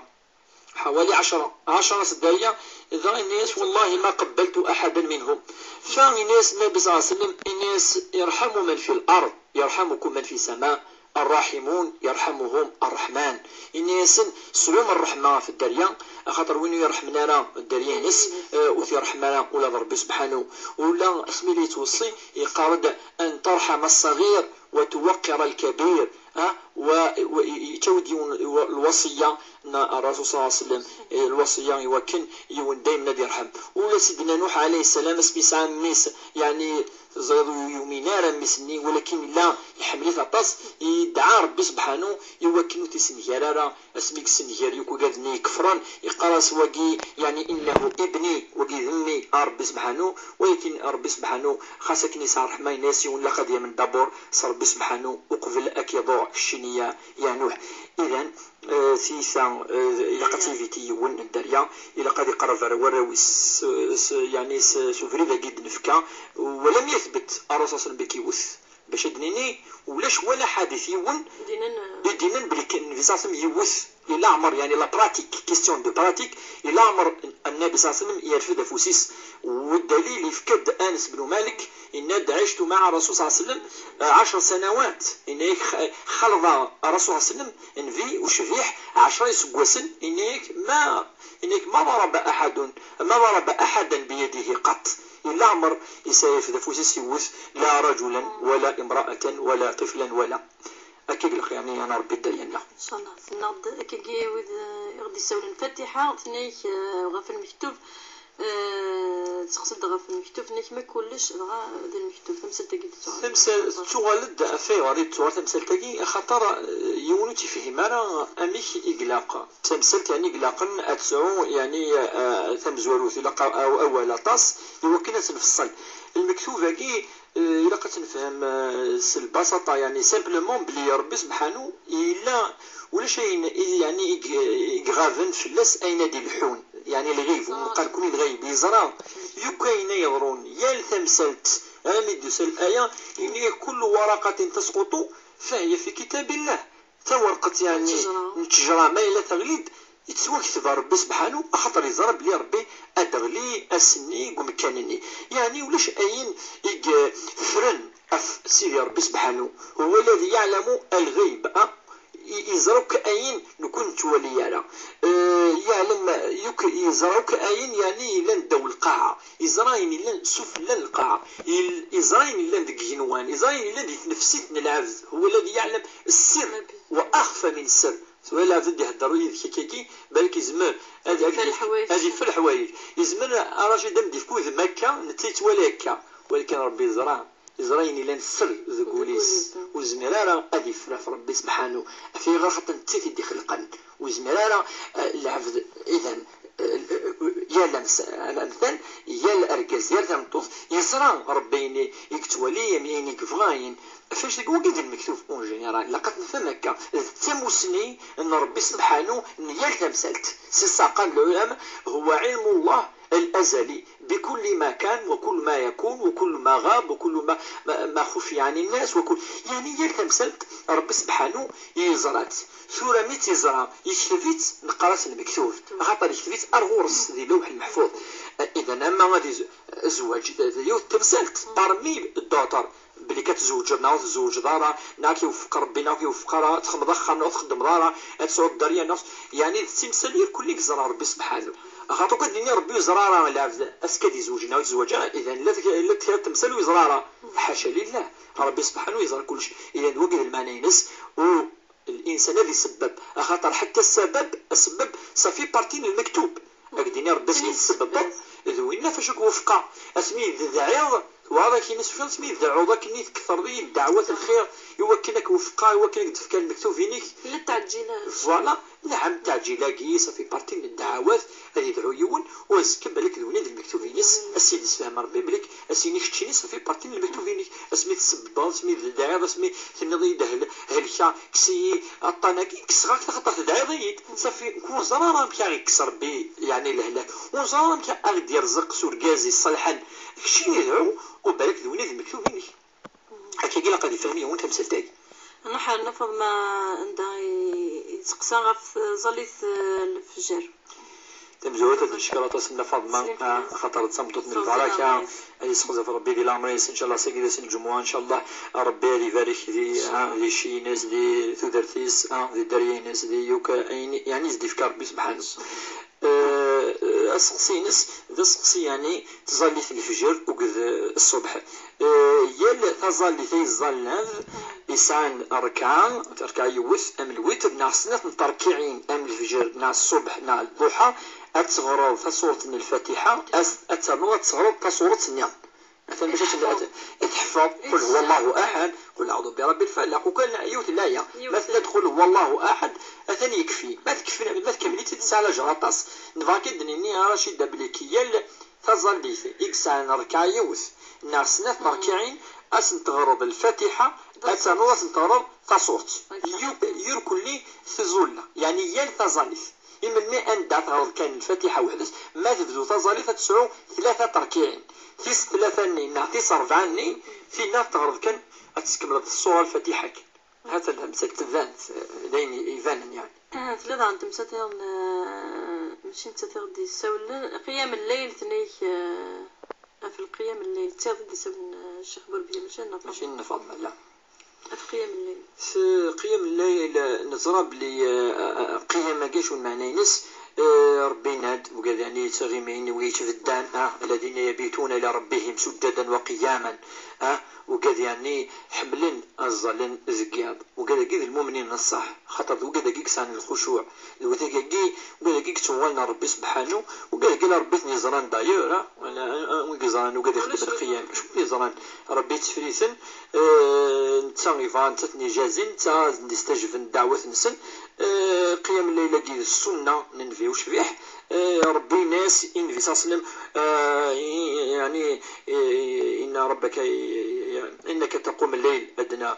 Ḥawali ɛecṛa, ɛecṛa s dderya, dɣa yenna-yas, "Wallahi ma qabbaltu aḥadan minhum." Fa yenna-yas Nnabi ṣalla Llahu ɛalayhi wa sallam, yenna-yas, "Irḥamu man fi l-ard, yarḥamukum man fi s-sama, ṛṛaḥimun yarḥamuhum ṛṛeḥman." Yenna-yasen, "Sɛum ṛṛeḥma ɣef dderya, axaṭer win ur iṛeḥmen ara dderya-ines, eh, ur t-iṛeḥm ara ula d Ṛebbi subḥanu." Ula asmi la yettweṣṣi, yeqqar-d, "An tarḥama ṣṣaɣir wa tuwaqqira lkabir." Ha? Wa, wa, i-, i-, yettawi-d yiwen wa-, lwaṣiyya n Ṛṛasul ṣalla Llahu ɛalayhi wa sallam, eh, lwaṣiyya i wakken yiwen daymen ad yerḥem. Ula Sidna Nuḥ ɛalayhi ssalam, asmi yesɛa mmi-s, yeɛni, teẓriḍ, ur yumin ara mmi-s-nni, walakin yella iḥemmel-it aṭas, yedɛa Ṛebbi subḥanu i wakken ur t-issenger ara, asmi yessenger yakk ugad-nni ikefren, yeqqar-as wagi, yeɛni, "Innahu ibni", wagi d mmi, a Ṛebbi subḥanu, walakin Ṛebbi subḥanu, xas akken yesɛa ṛṛeḥma, yenna-yas yiwen ilaq ad yamen d'abord s Ṛebbi subḥanu uqbel ad k-iḍuɛ cciniya, ya Nuḥ. Idan, eh, tiyita, eh, ilaq ad tt-yiviti yiwen n dderya, ilaq ad iqerreb ar warraw-is s, s, yeɛni s, s ubrid-agi i d-nefka, ولم يثبت Ṛṛasul ṣalla Llahu ɛalayhi wa sallam belli k-iwet. Bac ad d-nini, ulac wala ḥadit yiwen i d-yennan, eh, i d-yennan belli k-, Nnbi ṣalla Llahu ɛalayhi wa sallam iwet. I leɛmer, yeɛni la pratique, question de pratique, i leɛmer Nnabi ṣalla Llahu ɛalayhi wa sallam yerfed afus-is. Ddalil, yefka-d Anas ben Malik, yenna-d, "عشت مع الرسول صلى الله عليه وسلم عشر سنوات." Yenna-yak, x-, xalḍeɣ Ṛṛasul ṣalla Llahu ɛalayhi wa sallam, Nnbi ucbiḥ, ɛecṛa iseggasen, yenna-yak, "ما، yenna-yak, ما ضرب أحد، ما ضرب أحدا بيده قط." I leɛmer yesɛa yerfed afus-is, iwet la رجلا ولا امرأة ولا طفلا ولا. Akka i ilaq, yeɛni, a Ṛebbi dderya-nneɣ. Incallah, tennaɣ-d akkagi wid, eh, i ɣ-d-issawlen Fatiḥa, tenna-yak, eh, ɣef lmektub, Eh, teɣsed ɣef lmektub-nnek, ma kullec dɣa d lmektub, tamsalt-agi d-tuɣal. Tamsal tettuɣal-d, ɣef ayɣer i d-tuɣal tamsalt-agi, axaṭer, eh, yiwen ur tt-yefhim ara amek i ilaq. D tamsalt, yeɛni, i ilaqen ad tesɛu, yeɛni, eh, tamezwarut, ilaq a-, a-, awal aṭas i wakken ad tt-nfeṣṣel. Lmektub-agi, eh, ilaq ad tt-nefhem, eh, s lbasaṭa, yeɛni, simplement, belli Ṛebbi sebḥanu yella, ulac ayen i, yeɛni, i g-, i iɣaben fell-as, ayen ad d-ileḥḥun, yeɛni, lɣib, ur neqqar nekkni lɣib, yeẓra yakk ayen ay yeḍrun, yal tamsalt, armi d-tusa laya, yenna-yak: "Kullu waraqatin tasquṭu fahiya fi kitabillah." Tawerqet, yeɛni, n ttejra, ma yella teɣli-d, yettwakteb Ṛebbi sebḥanu, axaṭer yeẓra belli Ṛebbi ad d-teɣli ass-nni deg umkan-nni. Yeɛni ulac ayen i yeffren ɣef Sidi Ṛebbi sebḥanu. Huwa alladhi ya'lamu al-ghayb, ah, i-, yeẓra akk ayen nekkni ur nettwali ara. Eh, yeɛlem yakk, yeẓra akk ayen, yeɛni, yellan ddaw lqaɛa. Yeẓra ayen yellan sufella n lqaɛa. Yel-, yeẓra ayen yellan deg igenwan. Yeẓra ayen yellan di tnefsit n lɛebd. Huwa alladhi ya'lam as-sirr wa akhfa min as-sirr. Tura lɛebd ad d-ihedder yid-k akkagi, balak yezmer ad, ad, ad yeffer leḥwayeǧ. Yezmer Racid ad m-d-yefk udem akka, netta yettwali akka. Walakin Ṛebbi yeẓra. Yeẓra ayen yellan sser deg wul-is. Ur yezmir ara ad yeffer ɣef Ṛebbi sebḥanu. Ɣef ayɣer? Xaṭer netta i t-id-ixelqen. Ur yezmir ara, eh, lɛebd, idan, eh, yal ams-, am-, amdan, yal argaz, yal tameṭṭut, yeẓra Ṛebbi ayen i yettwali, ayen i yebɣa, ayen. Ɣef wagi d lmektub en général, ilaq ad t-nefhem akka. D tamussni n Ṛebbi sebḥanu n yal tamsalt. C'est ça, قال العلماء: هو علم الله الأزلي بكل ما كان وكل ما يكون وكل ما غاب وكل ما، ما، ما خفي عن الناس وكل، يعني، yal tamsalt Ṛebbi sebḥanu yeẓra-tt. Tura mi tt-yeẓra, yekteb-itt, neqqar-as lmektub. Axaṭer yekteb-itt ar ɣur-s di lewḥ lmeḥfuḍ. Idan, ama ad iz-, zzwaǧ d, d yiwet tamsalt parmi d'autres. Belli ad tzewǧeḍ neɣ ur tzewǧeḍ ara, neɣ ad k-iweffeq Ṛebbi neɣ ur k-iweffeq ara, ad txedmeḍ axxam neɣ ur txeddmeḍ ara, ad tesɛuḍ dderya neɣ, yeɛni d timsal irkelli i yeẓra Ṛebbi sebḥanu. Axaṭer kan ad d-nini Ṛebbi ur yeẓra ara lɛebd ass-a ad yezweǧ neɣ ur yezweǧ ara, idan llant, llant kra n temsal ur yeẓra ara. Ḥaca lillah, Ṛebbi sebḥanu yeẓra kullec. Idan d wagi d lmeɛna-ines, u Linsan ad isebbeb, axaṭer ḥetta ssabab, asbab, ça fait partie n lmektub. Ad k-d-ini Ṛebbi asmi tsebbbeḍ, d winna f acu k-wufqeɣ. Asmi d-tedɛiḍ, tewɛaḍ akin, asmi tedɛuḍ akken i tketreḍ-iyi ddeɛwat lxir, i wakken ad k-wufqeɣ, i wakken ad k-d-fkeɣ lmektub-inek. La ttaɛǧilat. Voilà, nɛam, ttaɛǧil-agi, ça fait partie n ddeɛwat, ad idɛu yiwen, u azekka balak d win i d lmektub-ines, ad s-id-isfeham Ṛebbi belli, ad s-yini keččini ça fait partie n lmektub-inek. Asmi tsebbbeḍ, asmi tedɛiḍ, asmi tenniḍ-iyi-d hel-, helkeɣ, kkes-iyi aṭṭan-agi, kkseɣ-ak-t axaṭer tedɛiḍ-iyi-d. Safi, ur neẓri ara amek ara yekkes Ṛebbi, yeɛni lehlak. Ur neẓri ara amek ara ɣ-d-yerẓeq s urgaz iṣelḥen. Keččini dɛu, u balak d win i d lmektub-inek. Akkagi ilaq ad ifhem yiwen tamsalt-agi. Nruḥ ar Nna Faḍma anda i, i teqsa ɣef tẓallit, eh, lefjer. Tamezwarut ad neckeṛ aṭas Nna Faḍma, ah, axaṭer d tameṭṭut n lbaraka, ad yesseqzaf Ṛebbi di leɛmer-is, ncallah, sagi d ass n lǧemɛa, ncallah, Ṛebbi ad ibarek di, ah, di cci-ines, di tudert-is, ah, di dderya-ines, di yakk ayen, yeɛni, i s-d-ifka Ṛebbi subḥanu. Eh, aseqsi-ines d aseqsi, yeɛni, tẓallit n lefjer akked, eh, ṣṣubḥ. Eh, yal taẓallit ay yeẓẓallen lɛebd yesɛan rrekɛa, rrekɛa yiwet, am lwitr, neɣ snat n terkiɛin, am lefjer, neɣ ṣṣubḥ, neɣ lduḥa, ad teɣreḍ tasuret n Lfatiḥa, ad, ad ternuḍ ad teɣreḍ tasuret-nni. Atan bac ad, ad, ad teḥfeḍ قل هو الله أحد، قل أعوذ برب الفلق, u kan yiwet n laya. Yiwet. Ma tella قل هو الله أحد, atan yekfi. Ma tkeffi, ma tkemmel-itt, tesɛa lajer aṭas. Nebɣa kan ad d-nini, a Racida, belli yal taẓallit i yesɛan rrekɛa yiwet neɣ snat terkiɛin, ad sen-teɣreḍ Lfatiḥa, ad ternuḍ ad sen-teɣreḍ tasuret. Yir, yir kulli tiẓulla, yeɛni yal taẓallit. I melmi anda teɣreḍ kan Lfatiḥa weḥd-s, ma tebdu taẓallit ad tesɛu tlata terkiɛin. Tis tlata-nni neɣ tis ṛebɛa-nni, tinna teɣreḍ kan ad tkemmleḍ ṣṣura Lfatiḥa kan. Ha-tt-an tamsalt tban, d ayen ibanen, yeɛni. Ah, tella daɣen temsalt-iḍen, eh, mačči nettat i ɣ-d-yessawlen, qiyam lleyl, tenna-yak, eh, ɣef lqiyam lleyl, d tiyaḍ i d-yessawlen, eh, Ccix Burebya, mačči n Nna Faḍma. Mačči n Nna Faḍma, la. Ɣef qiyam lleyl. S qiyam lleyl, eh, neẓra belli, eh, eh, qiyam-agi, acu lmeɛna-ines? Eh, Ṛebbi yenna-d, ugad yeɛni yettɣimin, wi yettbeddan, ah, الذين يبيتون لربهم سجدا وقياما, ah, ugad yeɛni ḥemmlen ad ẓẓallen deg yiḍ. Ugad-agi d lmumnin n ṣṣeḥ, xaṭer d ugad-agi yesɛan lxucuɛ. D ugad-agi, ugad-agi yettuɣalen ar Ṛebbi sebḥanu, ugad-agi la Ṛebbi ten-yeẓran d'ailleurs, ah, wala, ah, ah, wi yeẓran ugad ixeddem lqiyam, acu wi yeẓran? Ṛebbi yetteffer-iten, eh, netta yebɣa netta ad ten-ijazi, netta ad d-istajben ddeɛwat-nsen. Eh, qiyam lleyl-agi d ssunna n Nnbi ucbiḥ. Eh, Ṛebbi yenna-yas i Nnbi صلى الله عليه وسلم, eh, i-, yeɛni, eh, إن ربك, إنك تقوم الليل أدنى,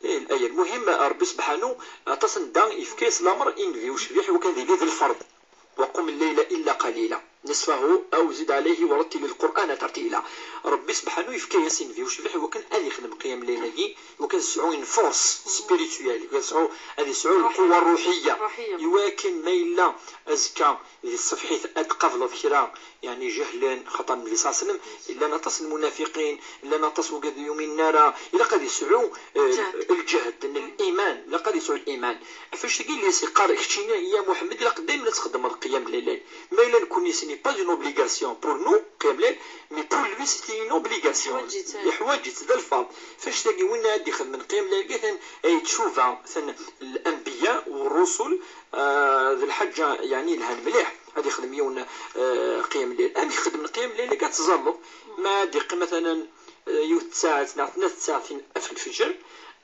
eh, الآية. المهم, Ṛebbi sebḥanu, aṭas n da yefka-yas lameṛ i Nnbi ucbiḥ, iwakken ad yili d lferḍ. وقم الليل إلا قليلا نصفه أو زد عليه ورتل القرآن ترتيلا. Ṛebbi sebḥanu yefka-yas i Nnbi ucbiḥ iwakken ad yexdem qiyam lleyl-agi, iwakken ad yesɛu une force spirituelle, iwakken ad yesɛu, ad yesɛu lquwa ṛṛuḥiyya. Iwakken ma yella azekka di tṣebḥit ad d-tqableḍ kra, yeɛni jehlen, xaṭer Nnbi صلى الله عليه وسلم, llan aṭas n lmunafiqin, llan aṭas wigad ur yuminen ara, ilaq ad yesɛu, eh, lǧehd n liman, ilaq ad yesɛu liman. Ɣef wannect-agi i s-yeqqar, keččini, ya Muḥemmed, ilaq daymen ad txeddmeḍ qiyam lleyl. Ma yella nekkni, ce n'est pas une obligation pour nous, qiyam lleyl, mais pour lui, c'est une obligation. Yeḥwaǧ-itt, d lferḍ. Ɣef wannect-agi, win ad ixedmen qiyam lleyl, atan ay tcuba, atan l-anbiya u ṛṛusul, ah, d lḥaǧa, yeɛni, yelhan mliḥ, ad yexdem yiwen, ah, qiyam lleyl. Amek xedmen qiyam lleyl, akka ad tẓalleḍ, ma ad yeqqim, matalan, eh, yiwet tsaɛet neɣ tnat tsaɛtin ɣef lfeǧr,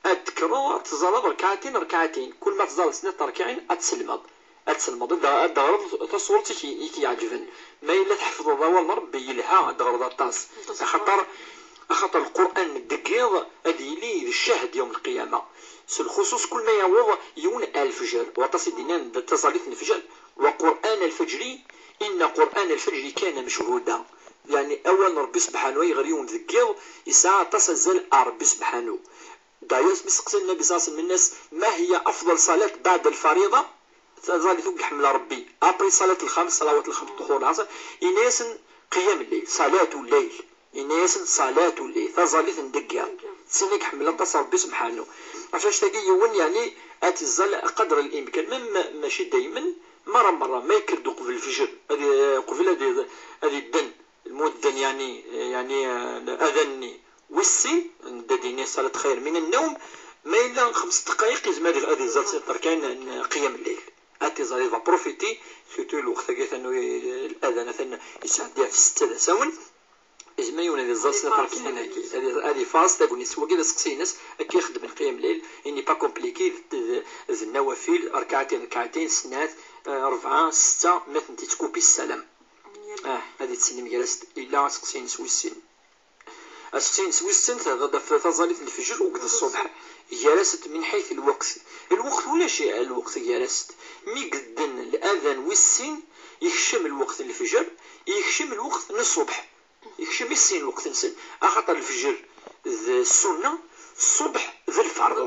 ad tekkreḍ ad teẓẓaleḍ rekɛatin, rekɛatin. Kul ma teẓẓaleḍ snat terkiɛin, ad tselmeḍ. Ad tselmeḍ, ad, ad d-teɣreḍ taṣuṛt i k-, i k-iɛeǧben. Ma yella tḥefḍeḍ awal n Ṛebbi yelha, ad d-teɣreḍ aṭas. Axaṭer, axaṭer Lqur'an deg yiḍ ad yili d ccahd yawm lqiyama. S lxuṣuṣ kul ma yaweḍ yiwen ar lefjer, waṭas i d-yennan d taẓallit n lefjer. وقرآن الفجر إن قرآن الفجر كان مشهودا. Yeɛni awal n Ṛebbi sebḥanu ayɣer yiwen deg yiḍ yesɛa aṭas azal ar Ṛebbi sebḥanu. D'ailleurs, mi seqsan Nnbi صلى الله عليه وسلم, nnan-as, ما هي أفضل صلاة بعد الفريضة؟ Taẓallit akk iḥemmel Ṛebbi. Après ṣalat lxams, ṣalawat lxams, ṭuḥur, lɛaṣer, yenna-yasen, qiyam lleyl, ṣalatu lleyl. Yenna-yasen, ṣalatu lleyl, taẓallit n deg yiḍ. D tin i iḥemmel aṭas Ṛebbi sebḥanu. Ɣef wannect-agi yiwen, yeɛni, ad t-iẓẓal qadr l'imkan, même ma, mačči daymen, merra merra, ma yekker-d uqbel lefjer, ad i-, qbel ad i-, ad idden lmudden, yeɛni, yeɛni, eh, adan-nni wis sin, nedda ad d-nini ṣalat xayr min nnawm, ma yella xems ddqayeq, yezmer ad, ad iẓẓal snat terkan n qiyam lleyl. Ad t-iẓẓal, il va profiter, surtout lweqt-agi atan, eh, l'adan atan yettɛeddi ɣef setta d asawen, yezmer yiwen ad iẓẓal snat terkan-agi, ad i-, ad ifaṛes tagnit. Wagi d aseqsi-ines, akka i xeddmen qiyam lleyl, il n'est pas compliqué, d, d, d nnawafil, rekɛatin, rekɛatin, snat, eh, rebɛa, setta, ma tent-ittkupi ssalam. Ah, ad ittsellem gar-asent, yella aseqsi-ines wis sin. Aseqsi-ines wis sin, tehḍer-d ɣef taẓallit n lefjer akked ṣṣubḥ. Gar-asent min ḥayt lweqt. Lweqt ulac lweqt gar-asent. Mi yedden l'adan wis sin, yekcem lweqt n lefjer, yekcem lweqt n ṣṣubḥ. Yekcem i sin lweqt-nsen. Axaṭer lefjer d ssunna, ṣṣubḥ d lferḍ.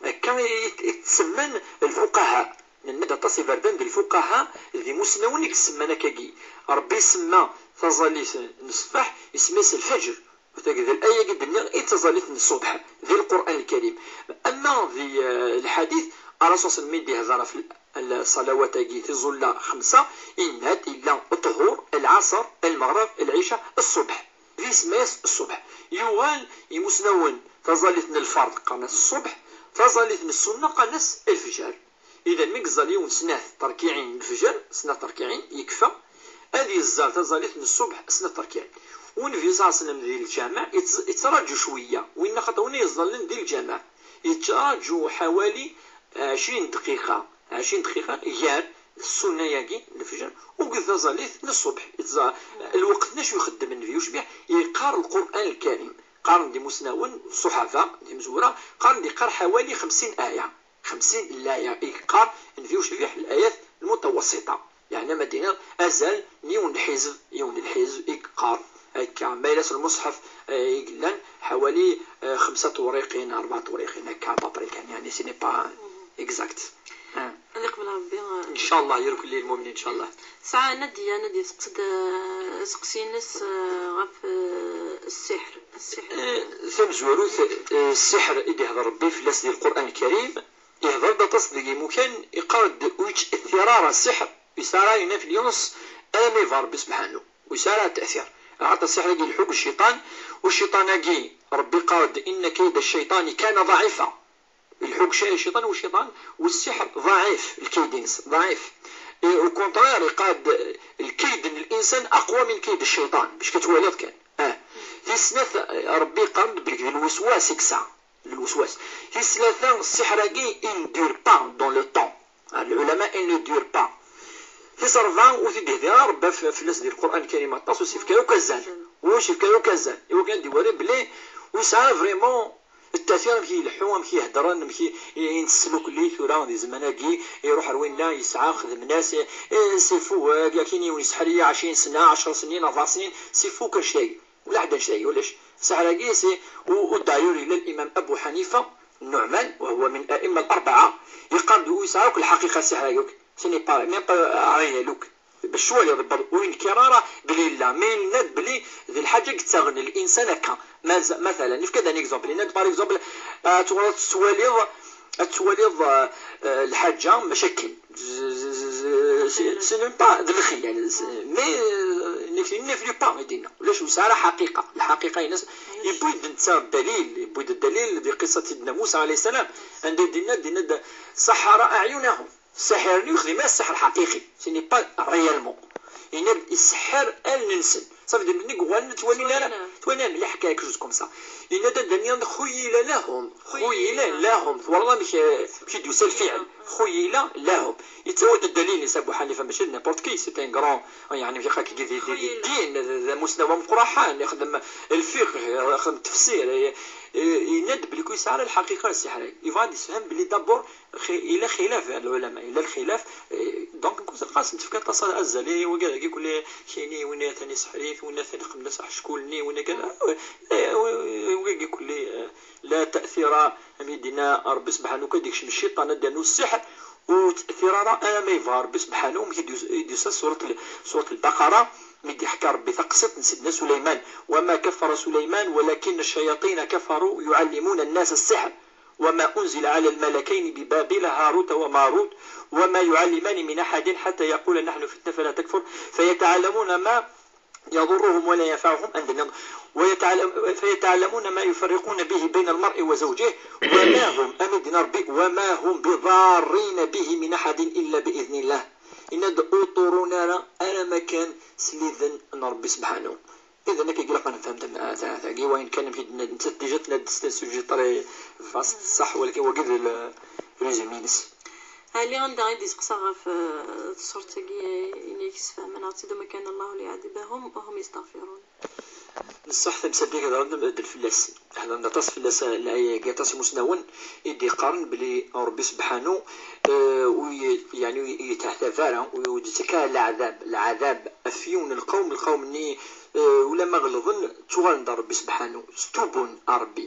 Akka i, i t-semman lfuqaha. Nenna-d aṭas iberdan d lfuqaha, d imusnawen i isemman akkagi. Ṛebbi isemma taẓallit n ṣṣbeḥ, isemma-yas lfeǧr. Tagi d laya i d-nniɣ i d taẓallit n ṣṣubḥ di Lqur'an Lkarim. Ama di, eh, lḥadit, Ṛṛasul mi d-ihder ɣef l-, ṣṣalawat-agi, tiẓulla xemsa, yenna-d illa ṭṭhur, lɛaṣer, lmeɣreb, lɛica, ṣṣubḥ. D isemma-yas ṣṣubḥ. Yuɣal imusnawen taẓallit n lferḍ qqaren-as ṣṣubḥ, taẓallit n ssunna qqaren-as lefjer. Idan, mi yeẓẓal yiwen snat terkiɛin n lefjer, snat terkiɛin, yekfa, ad yeẓẓal taẓallit n ṣṣubḥ snat terkiɛin. U Nnbi صلى الله عليه وسلم di lǧameɛ, yettraǧu cwiya, winna xaṭer winna yeẓẓallen di lǧameɛ, yettraǧu ḥawali ɛecrin dqiqa, ɛecrin dqiqa gar ssunna-agi n lefjer akked taẓallit n ṣṣubḥ. Yettẓa-, lweqt n acu ixeddem Nnbi ucbiḥ, yeqqar Lqur'an Lkarim. Qqaren-d imusnawen, ṣṣuḥaba, d imezwura, qqaren-d yeqqar ḥawali xemsin aya. Xemsin laya i yeqqar Nnbi ucbiḥ, layat lmutawassita. Yeɛni ma d-iniɣ azal n yiwen n lḥizb, yiwen n lḥizb i yeqqar akka. Ma yella s lmuṣḥef, eh, i yellan ḥawali, eh, xemsa tewriqin, rebɛa tewriqin akka, à peu près kan, yeɛni ce n'est pas exact. Ah. Ad iqbel Ṛebbi, eh. Ncallah, yerkelli lmumin, ncallah. Tesɛa Nadiya, Nadiya teqsed, eh, aseqsi-ines, eh, ɣef, eh, ssiḥr. Ssiḥr. Eh, tamezwarut, eh, ssiḥr i d-ihder Ṛebbi fell-as di Lqur'an Lkarim, ihder-d aṭas deg imukan, iqqar-d, ur yett'athir ara ssiḥr Ur yesɛi ara une influence alamma yebɣa Ṛebbi subḥanu. Ur yesɛi ara tteɛtir. Axaṭer ssiḥr-agi ileḥḥu deg cciṭan, u cciṭan-agi Ṛebbi yeqqar-d: إن كيد الشيطان كان ضعيفا. Ileḥḥu deg cci-, cciṭan, u cciṭan, u ssiḥr ḍɛif, lkayd-ines ḍɛif. Et au contraire, yeqqar-d: الكيد n الإنسان أقوى من كيد الشيطان. Bac ad twaliḍ kan. Ah. Tis snat, Ṛebbi yeqqar-d belli d lweswas i yesɛa. Lweswas. Tis tlata, ssiḥr-agi, il ne dure pas dans le temps. Ah, lɛulama, il ne dure pas. Tis ṛebɛa, ur t-id-ihdir ara Ṛebbi f-, fell-as di Lqur'an Lkarim aṭas, ur s-yefka akk azal. Ur s-yefka akk azal. I wakken ad d-iwali belli ur yesɛi ara vraiment tteɛtir amek ileḥḥu, amek ihedren, amek i, i, i neslukli tura di zzman-agi, iruḥ ar winna yesɛa xedmen-as, eh, eh, c'est fou, eh, akin yiwen yesḥer-iyi ɛecrin sna, ɛecra snin, ṛebɛa snin, c'est fou kan ccay. Ula ḥedd annect-agi ulac. Ssiḥr-agi, c'est, u, u d'ailleurs yella l'imam Abu Ḥanifa Nuɛman, وهو من الأئمة الأربعة, yeqqar-d ur yesɛi akk lḥaqiqa ssiḥr-agi akk. Ce n'est pas, même pas réel akk. Bac twaliḍ, ur yenkir ara belli yella, mais yenna-d belli d lḥaǧa i yettaɣen l'insan akka. Maz-, مثلا, nefka-d un exemple. Yenna-d, par exemple, ah, ad tuɣaleḍ tettwaliḍ, ad tettwaliḍ, ah, ah, lḥaǧa mačči akken. C'est, c'est même pas d lxiyal, mais, euh, il ne fait pas, i d-yenna. Ulac, ur yesɛi ara ḥaqiqa. Lḥaqiqa-ines, yewwi-d netta ddalil, yewwi-d ddalil di qissa n Sidna Musa alayhi ssalam. Anda i d-yenna, d-yenna-d: سحر أعينهم. Ssiḥr-nni ur yexdim ara ssiḥr ḥaqiqi. Ce n'est pas réellement. Yenna-d iseḥḥer allen-nsen. Ça veut dire, nnig uɣalen ur ttwalin ara, ttwalin ara mliḥ, quelque chose comme ça. Yenna-d anda-nni: خيل لهم. خيل لهم. Twalaḍ amek, eh, amek i d-yusa lfiɛl? خيل لهم. Yettawi-d ddalil-is Abu Ḥanifa, mačči d n'importe qui, c'est un grand, yeɛni, mačči akka di, di, di ddin, d, d amusnaw ameqqran, ixeddem lfiqh, ixeddem tefsir, eh, eh, yenna-d belli ur yesɛi ara lḥaqiqa ssiḥr-agi. Yebɣa ad d-yessefhem belli d'abord xi-, yella xilaf n lɛulama, yella lxilaf, eh, donc, nqus lqasen tefka aṭas azal i wigad-agi kulli, kini, win atan iseḥḥer-it, win atan iqemmel-as aḥeckul-nni, win atan, eh, eh, wigad-agi kulli, eh, la ta'thira, am i d-yenna Ṛebbi subḥanu, ad d-ikcem cciṭan, ad d-yernu ssiḥr, ur te'thir ara alamma yebɣa Ṛebbi subḥanu, amek i d-yus-, i d-yusa surat l-, surat Lbaqara, mi d-iḥka Ṛebbi taqsiṭ n Sidna Suleyman: وما كفر سليمان ولكن الشياطين كفروا يعلمون الناس السحر وما أنزل على الملكين ببابل هاروت وماروت وما يعلمان من أحد حتى يقولا نحن فتنة فلا تكفر فيتعلمون ما يضرهم ولا ينفعهم، أن ويتعلم-، فيتعلمون ما يفرقون به بين المرء وزوجه، وما هم، am i d-yenna Ṛebbi, وما هم بضارين به من أحد إلا بإذن الله. Yenna-d ur ṭṭurun ara alamma kan s lidn n Ṛebbi subḥanu. Idan akka i ilaq ad nefhem tam-, ta-, tagi, wayen kan amek i d-, nettat déjà tenna-d c'est un sujet très vaste, ṣṣeḥ, walakin wagi d le résumé-ines. Ɛli, anda i d-iseqsa ɣef, eh, tṣurt-agi, eh, ina i yesfehmen, "Ɣ tt-id-, ma kana Allahu liyɛadibahum wa hum yestaɣfirun." Nṣeḥ tamsalt-agi, hedren-d medden fell-as. Hedren-d aṭas fell-as, eh, lɛaya-agi, aṭas imusnawen i d-iqqaren belli Ṛebbi sebḥanu, eh, ur y-, yeɛni ur y-, yettɛetab ara, ur y-, ur d-yettak ara leɛdab, leɛdab ɣef yiwen n lqawm, lqawm-nni, eh, ulamma ɣelḍen, ttuɣalen-d ɣer Ṛebbi sebḥanu, stubun ɣer Ṛebbi.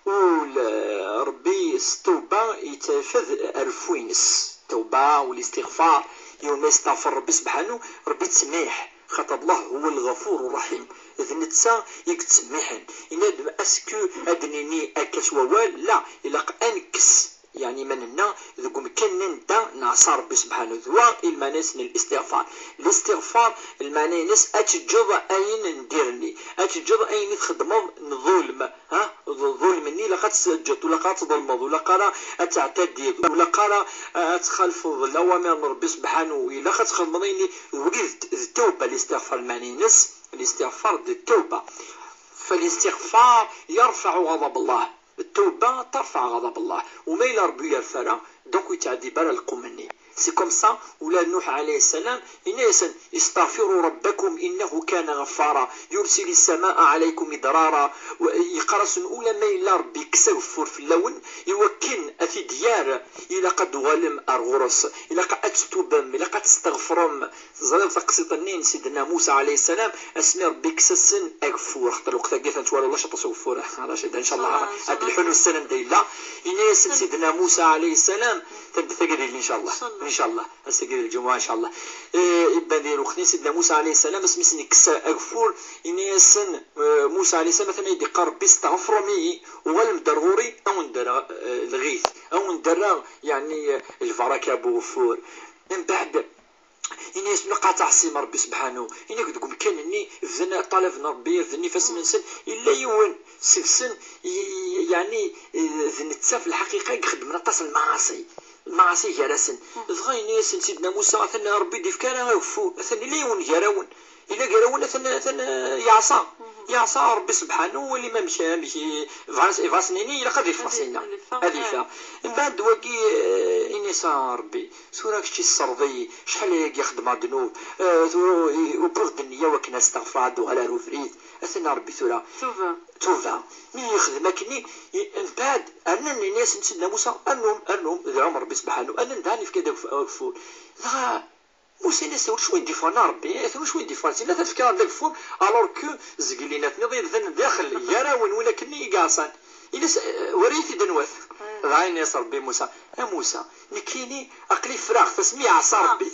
U l-, Ṛebbi s ttuba yettafad reffu-ines. Ttuba u listiɣfar, yiwen ma yesteɣfer Ṛebbi sebḥanu, Ṛebbi yettsemmiḥ. Xaṭer Allah huwa lɣafur ṛṛaḥim. D netta i yettsemmiḥen. Yenna-d, est-ce que ad d-nini akka s wawal? La, ilaq ad nekkes, yeɛni, iman-nneɣ deg umkan anda neɛṣa Ṛebbi sebḥanu. D wa i lmeɛna-ines n listiɣfar. Listiɣfar, lmeɛna-ines ad teǧǧeḍ ayen n dir-nni, ad teǧǧeḍ ayen i txeddmeḍ n ḍulm. Ha? D ḍulm-nni ilaq ad t-teǧǧeḍ, ur ilaq ara ad tḍelmeḍ, ur ilaq ara ad teɛtadiḍ, ur ilaq ara ad txalfeḍ lawamir n Ṛebbi sebḥanu. Ilaq ad txedmeḍ ayen-nni, d wagi d, d tawba, listiɣfar lmeɛna-ines. Listiɣfar d tawba. Falistiɣfar yarfaɛu ɣaḍab Allah. Tawba tarfaɛ ɣaḍab Allah. U ma yella Ṛebbi ur yerfi ara, donc ur yettɛeddib ara lqum-nni. C'est comme ça, ula Nuḥ alayhi ssalam, yenna-yasen, "استغفروا ربكم إنه كان غفارا يرسل السماء عليكم مدرارا." U-, yeqqar-asen, ula ma yella Ṛebbi yekkes ageffur fell-awen, i wakken ad t-id-yerr, ilaq ad d-tuɣalem ar ɣur-s, ilaq ad tettubem, ilaq ad testeɣfrem. Teẓriḍ taqsiṭ-nni n Sidna Musa alayhi ssalam, asmi Ṛebbi yekkes-asen ageffur, xaṭer lweqt-agi atan ttwaliḍ ulac aṭas n ugeffur, Racida, ncallah, ad d-lḥun ussan anda yella. Yenna-yasen Sidna Musa alayhi ssalam, tameddit-agi ad yili, ncallah, ncallah, ass-agi d lǧemɛa, ncallah. Eh, iban di lweqt-nni Sidna Musa alayhi ssalam, asmi sen-yekkes ageffur, yenna-yasen, eh, Musa alayhi ssalam, atan ay d-iqqar Ṛebbi, "Steɣfrem-iyi, uɣalem-d ar ɣur-i, a wen-d-rreɣ, eh, lɣit, a wen-d-rreɣ, yeɛni, eh, lbaraka bu ugeffur." Mbeɛd, Ini-as: "Ilaq ad tɛeṣim Ṛebbi sebḥanu." Ini-ak deg umkan-nni bdan ṭṭalaben Ṛebbi, rden ifassen-nsen. Yella yiwen seg-sen, y-, y-, yeɛni, eh, d netta f lḥaqiqa i ixeddmen aṭas n lmaɛaṣi, lmaɛaṣi gar-asen. Dɣa ini-asen Sidna Musa: "Atan Ṛebbi d-ifka ara ageffur, atan yella yiwen gar-awen, yella gar-awen, atan, atan, eh, yeɛṣa, yeɛṣa Ṛebbi sebḥanu, wali ma amek, amek i, bɣa-, bɣa-s nini, ilaq ad iffeɣ sinna, ad iffeɣ." Mbeɛd wagi, eh, ini-as: "A Ṛebbi, tura kečč tesserḍ-iyi, acḥal ayagi xeddmeɣ ddnub, eh, tura i-, wwiɣ-d nniya wakken ad steɣfreɣ, ad uɣaleɣ ar ubrid." Atan Ṛebbi tura. Tuba. Tuba. Mi yexdem akkenni, i-, mbeɛd, rnan ini-asen Sidna Musa: "Rnum, rnum, dɛum Ṛebbi sebḥanu." Rnan daɣen yefka-d agef-, ageffur. Dɣa Musa ini-as: "Ulac win d-iffɣen a Ṛebbi, ulac win d-iffɣen, silla ad fkeɣ-d ageffur, alors que zgelli-nni ad ten-iḍ yebdan daxel, gar-awen win akkenni i yeɛṣan." Ini-as: "Eh, wara-yi-t-id anwa-t." Dɣa ini-as Ṛebbi i Musa: "A Musa, nekkini aql-i ffreɣ-t asmi yeɛṣa Ṛebbi.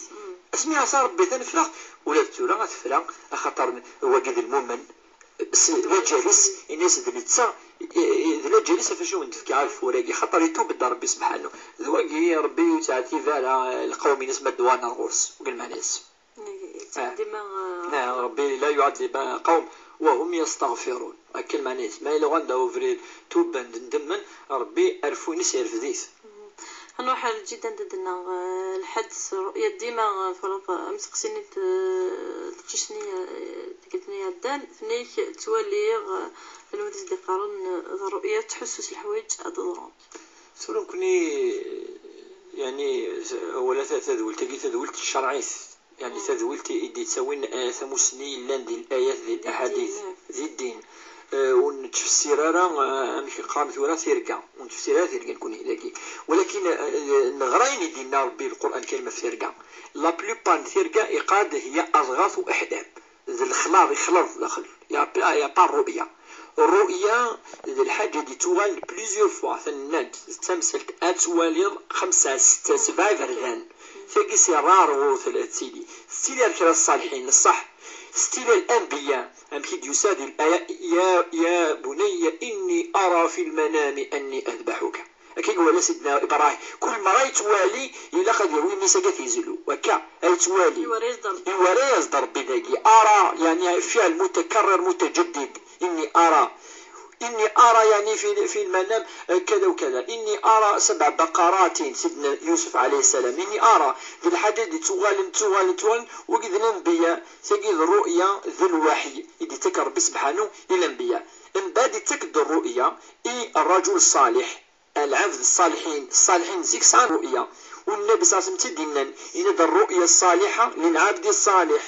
Asmi yeɛṣa Ṛebbi, atan ffreɣ-t. Ula d tura ad t-ffreɣ, axaṭer wagi d lmumen." S-, d laǧal-is, ini-as d netta, i-, i-, d laǧal-is ɣef wacu i wen-d-fkiɣ ageffur-agi, xaṭer itub-d Ṛebbi sebḥanu. D wagi, Ṛebbi ur yettɛettib ara lqawm-ines ma ddan ɣer ɣur-s, deg lmeɛna-s. Yettɛeddib ma, ah, Ṛebbi la yuɛeddib qawm wa hum yastaɣfirun. Akka lmeɛna-s. Ma yella anda ubrid tuben d ndemmen, Ṛebbi arfu-ines irfed-it. Ad nruḥ ar lǧid anda d-nneɣ, eh, lḥedd s rruya dima, eh, twalaḍ, eh, amseqsi-nni n t-, eh, teqcict-nni, eh, tikkelt-nni iɛeddan, tenna-yak ttwaliɣ, eh, anwa i s-d-iqqaren, eh, d rruya ttḥussu s leḥwayeǧ ad d-ḍrun. Tura nekkni, yani, wala ta-, tadwilt-agi, tadwilt tcerɛit. Yani tadwilt i d-yettawin, eh, tamussni yellan di layat, di laḥadit, di ddin. Eh, ur nettfessir ara, eh, amek qqaren tura, tirga. Ur nettfessir ara tirga nekkni dagi. Walakin, eh, neɣra ayen i d-yenna Ṛebbi, Lqur'an Lkarim, ɣef tirga. La plupart n tirga iqad hiya adɣath u aḥdab. D lexlaḍ, ixleḍ daxel. Y a pas, y a pas rru'ya. Rru'ya d lḥaǧa i d-ittuɣalen plusieurs fois, tenna-d, d tamsalt ad twaliḍ xemsa, setta, sebɛa iberdan. Tagi si rare ɣur-s la tettili. Tettili ar kra ṣṣaliḥin, ṣṣeḥ. Tettili ar lanbiya, amek i d-yusa di laya: "Ya, ya bunayya inni ara fi lmanami anni adbaḥuka." Akka i iwala Sidna Ibrahim. Kul mara yettwali, ilaq ad yawi mmi-s ad t-yezlu. Akka ay yettwali. Iwara-yas-d Ṛebbi. Iwara-yas-d Ṛebbi dagi. Ara, yani, fiɛl mutakarrir mutajaddid. Inni ara. Inni ara, yani, fi, fi lmanam, eh, kada u kada. Inni ara sab'a baqaratin, Sidna Yusuf ɛalayhi ssalam. Inni ara. D lḥaǧa i d-ttuɣalen, ttuɣalen, ttuɣalen. Wagi d lanbiya, tagi d rru'ya, d lwaḥy i d-ittak Ṛebbi sebḥanu i lanbiya. Mbeɛd ittak-d rru'ya i rrajul ṣṣaliḥ. Lɛebd ṣṣaliḥin, ṣṣaliḥin zik sɛan rru'ya. U Nnabi ṣalla Llahu ɛalayhi wa sallam i tt-id-yennan, yenna-d: "Rru'ya ṣṣaliḥa lilɛebdi ṣṣaliḥ."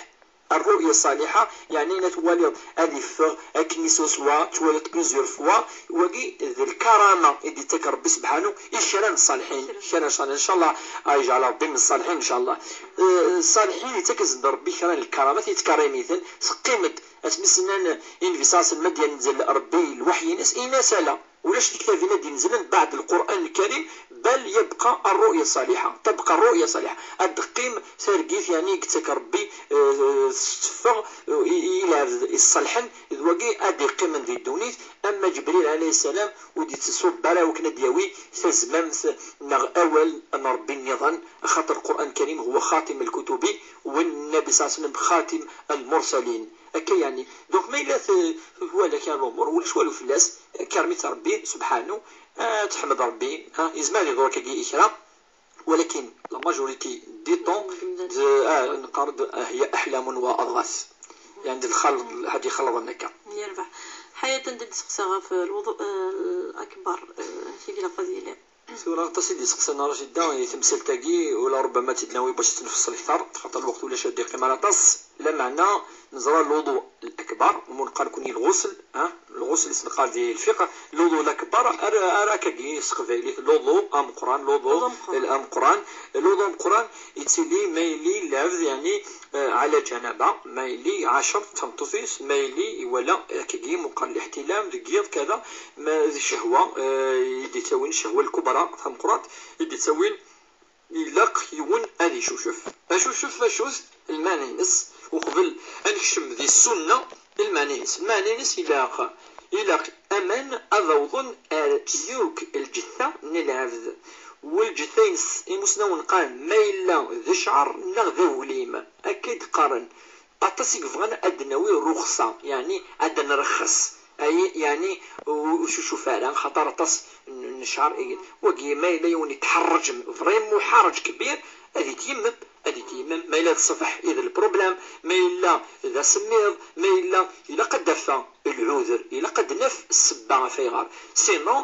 Rru'ya ṣṣaliḥa, yeɛni ayen twaliḍ ad iffeɣ akken swaswa, twaliḍ plusieurs fois, wagi d lkarama i d-ittak Ṛebbi sebḥanu i kra n ṣṣaliḥin, kra n ṣṣaliḥin, ncallah, ad yeǧɛel Ṛebbi min ṣṣaliḥin, ncallah. Eh, ṣṣaliḥin ittak-asen-d Ṛebbi kra n lkaramat, yettkarim-iten, teqqim-d, asmi s-nnan i Nnbi ṣalla Llahu ɛalayhi wa sallam ad d-yenzel Ṛebbi lweḥy-ines, ini-as: "Ala." Ulac tiktabin ad d-inezlen baɛd Lqur'an Lkarim, bal yebqa rru'ya ṣṣaliḥa, tebqa rru'ya ṣṣaliḥa. Ad d-teqqim targit, yani, i yettak Ṛebbi, eh, teffeɣ, eh, i, i lɛebd iṣelḥen, d wagi ad d-iqqimen di ddunit, ama Ǧebril ɛalayhi ssalam ur d-yettṣubb ara wakken ad d-yawi tazmamt neɣ awal n Ṛebbi nniḍen, axaṭer Lqur'an Lkarim huwa xatim lkutubi, wa Nnabi ṣalla Llahu ɛalayhi wa sallam xatim lmursalin. Akka yani. Donc, ma yella t-, twala kra n lumuṛ, ulac walu fell-as, karmi-tt Ṛebbi, subḥanu, ah, tḥemmed Ṛebbi, ha, yezmer ad iḍurr akkagi i kra, walakin la majorité du temps, d, ah, neqqar-d, ah, hiya aḥlamun wa adɣas. Yani, d lxal-, lḥaǧa ixelḍen akka. Yerbeḥ. Ḥayat, anda d-iseqsa ɣef lwuḍu, eh, akbar, eh, amek i ilaq ad yili? Tura aṭas i d-iseqsan Racida i temsalt-agi, wala rubbama ad tt-id-nawi bac ad tt-nfeṣṣel kter, xaṭer lweqt ulac ad d-iqqim ara aṭas. Lameɛna neẓra lwuḍu lakbar, umi neqqar nekkni lɣusl, ha? Lɣusl i s-neqqar di lfiqh, lwuḍu lakbar, ar, ar akkagi s teqbaylit, lwuḍu ameqqran, lwuḍu ameqqran. Lwuḍu ameqqran, lwuḍu ameqqran yettili ma yili lɛebd, yani, eh, ɛala ǧanaba, ma yili ɛacert d tameṭṭut-is, ma yili iwala akkagi muqar liḥtilam deg yiḍ kada, ma d ccehwa, eh, i d-ittawin ccehwa lkubra tameqqrant, i d-ittawin ilaq yiwen ad icucef. Acucef acu-t lmeɛna-ines? Uqbel ad nekcem di ssunna, lmeɛna-ines, lmeɛna-ines ilaq, ilaq aman ad awḍen ar yakk lǧetta n lɛebd. Lǧetta-ines, imusnawen qqaren ma yella d ccɛer neɣ d aglim, akka i d-qqaren. Aṭas i yebɣan ad d-nawi rruxṣa, yeɛni ad d-nrexxes, ay, yeɛni ur, ur cucuf ara, xaṭer aṭas n, n ccɛer i, wagi ma yella yiwen yetḥerrǧ, vraiment ḥerrǧ kbir, ad yetyemmem, ad yetyemmem, ma yella d ṣṣbeḥ i d lproblème, ma yella d asemmiḍ, ma yella, ilaq ad d-afeɣ lɛuder, ilaq ad d-naf ssebba ɣef ayɣer. Sinon,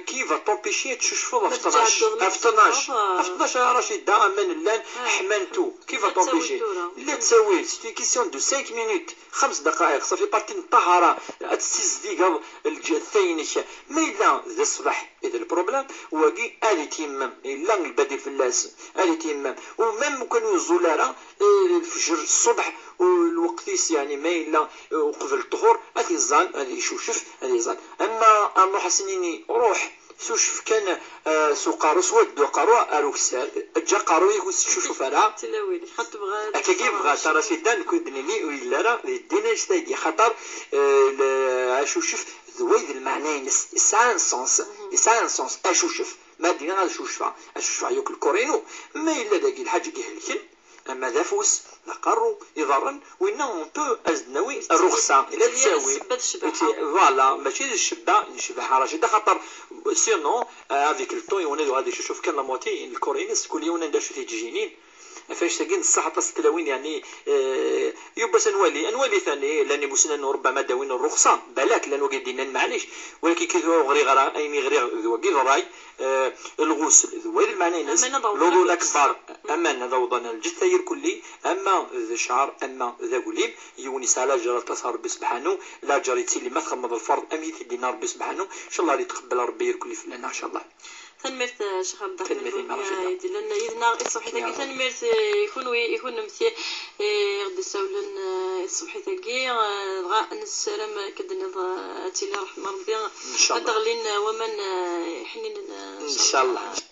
qui va t'empêcher ad tcucfeḍ ɣef tnac, ɣef tnac, ɣef tnac, a Racida, aman llan ḥman-t. Qui va t'empêcher? La ttawil, c'est une question de cinq minutes, xems daqayeq, ça fait partie n ṭṭahara, ad tessizdigeḍ lǧetta-inek. Ma yella d ṣṣbeḥ i d lproblème, wagi ad yetyemmem, yella lbadil fell-as, ad yetyemmem. U même kan ur yeẓẓul ara, eh, lfejr ṣṣbeḥ, u lweqt-is, yeɛni ma yella, eh, uqbel ṭṭhur, ad t-iẓẓal, ad icucef, ad iẓẓal. Ama ad nruḥ ad s-nini, ruḥ, sucef kan, eh, s uqerru, s waddu aqerru ar ukessar, eǧǧ aqerru-ik ur s-tcucuf ara. Akka i yebɣa Racida, nekk ur d-nini ur yelli ara di ddin annect-agi, xaṭer, eh, le-, acucef d way d lmeɛna-ines, yesɛa un sens, yesɛa un sens, acucef. Ma d-iniɣ ad cucfeɣ, ad cucfeɣ yakk lkor-inu, ma yella dagi lḥaǧa i ihelken, ama d afus, d aqerru, iḍarren, winna on peut as-d-nawi rruxsa, la ttawil. Voilà, mačči d ccebba n ccbaḥa Racida, xaṭer sinon, euh, avec le temps, yiwen ad yuɣal ad icucef kan la moitié n lkor-ines, kul yiwen anda acu t-yettjinin. Ɣef annect-agi nṣeḥ aṭas n tlawin, yeɛni, eh, yiwwas ad nwali, ad nwali tani, llan imusnawen rubbama d-awin rruxsa, balak, llan wagi d-yennan maɛlic, walakin kif ur ɣriɣ ara, ayen i ɣriɣ d wagi d ṛṛay, eh, lɣusl d way d lmeɛna-ines, lwuḍu lakbar, aman ad awḍen ar lǧetta irkelli, ama d ccɛer, ama d aglim, yiwen yesɛa laǧer aṭas ɣer Ṛebbi sebḥanu, laǧer yettili ma txedmeḍ lferḍ, am i t-id-yenna Ṛebbi sebḥanu, ncallah ad itqebbel Ṛebbi irkelli fell-aneɣ, ncallah. Tanemmirt, eh, Ccix Abdelrahman Bourguiba, i d-yellan yid-neɣ i tṣebḥit-agi. Tanemmirt, eh, i kunwi, i kunemti, eh, i ɣ-d-isawlen, eh, i tṣebḥit-agi. Eh, dɣa nessaram akken d-tenniḍ, eh, ad tili ṛṛeḥma n Ṛebbi, ad d-ɣlin, eh, waman, eh, iḥninen, eh, ncallah.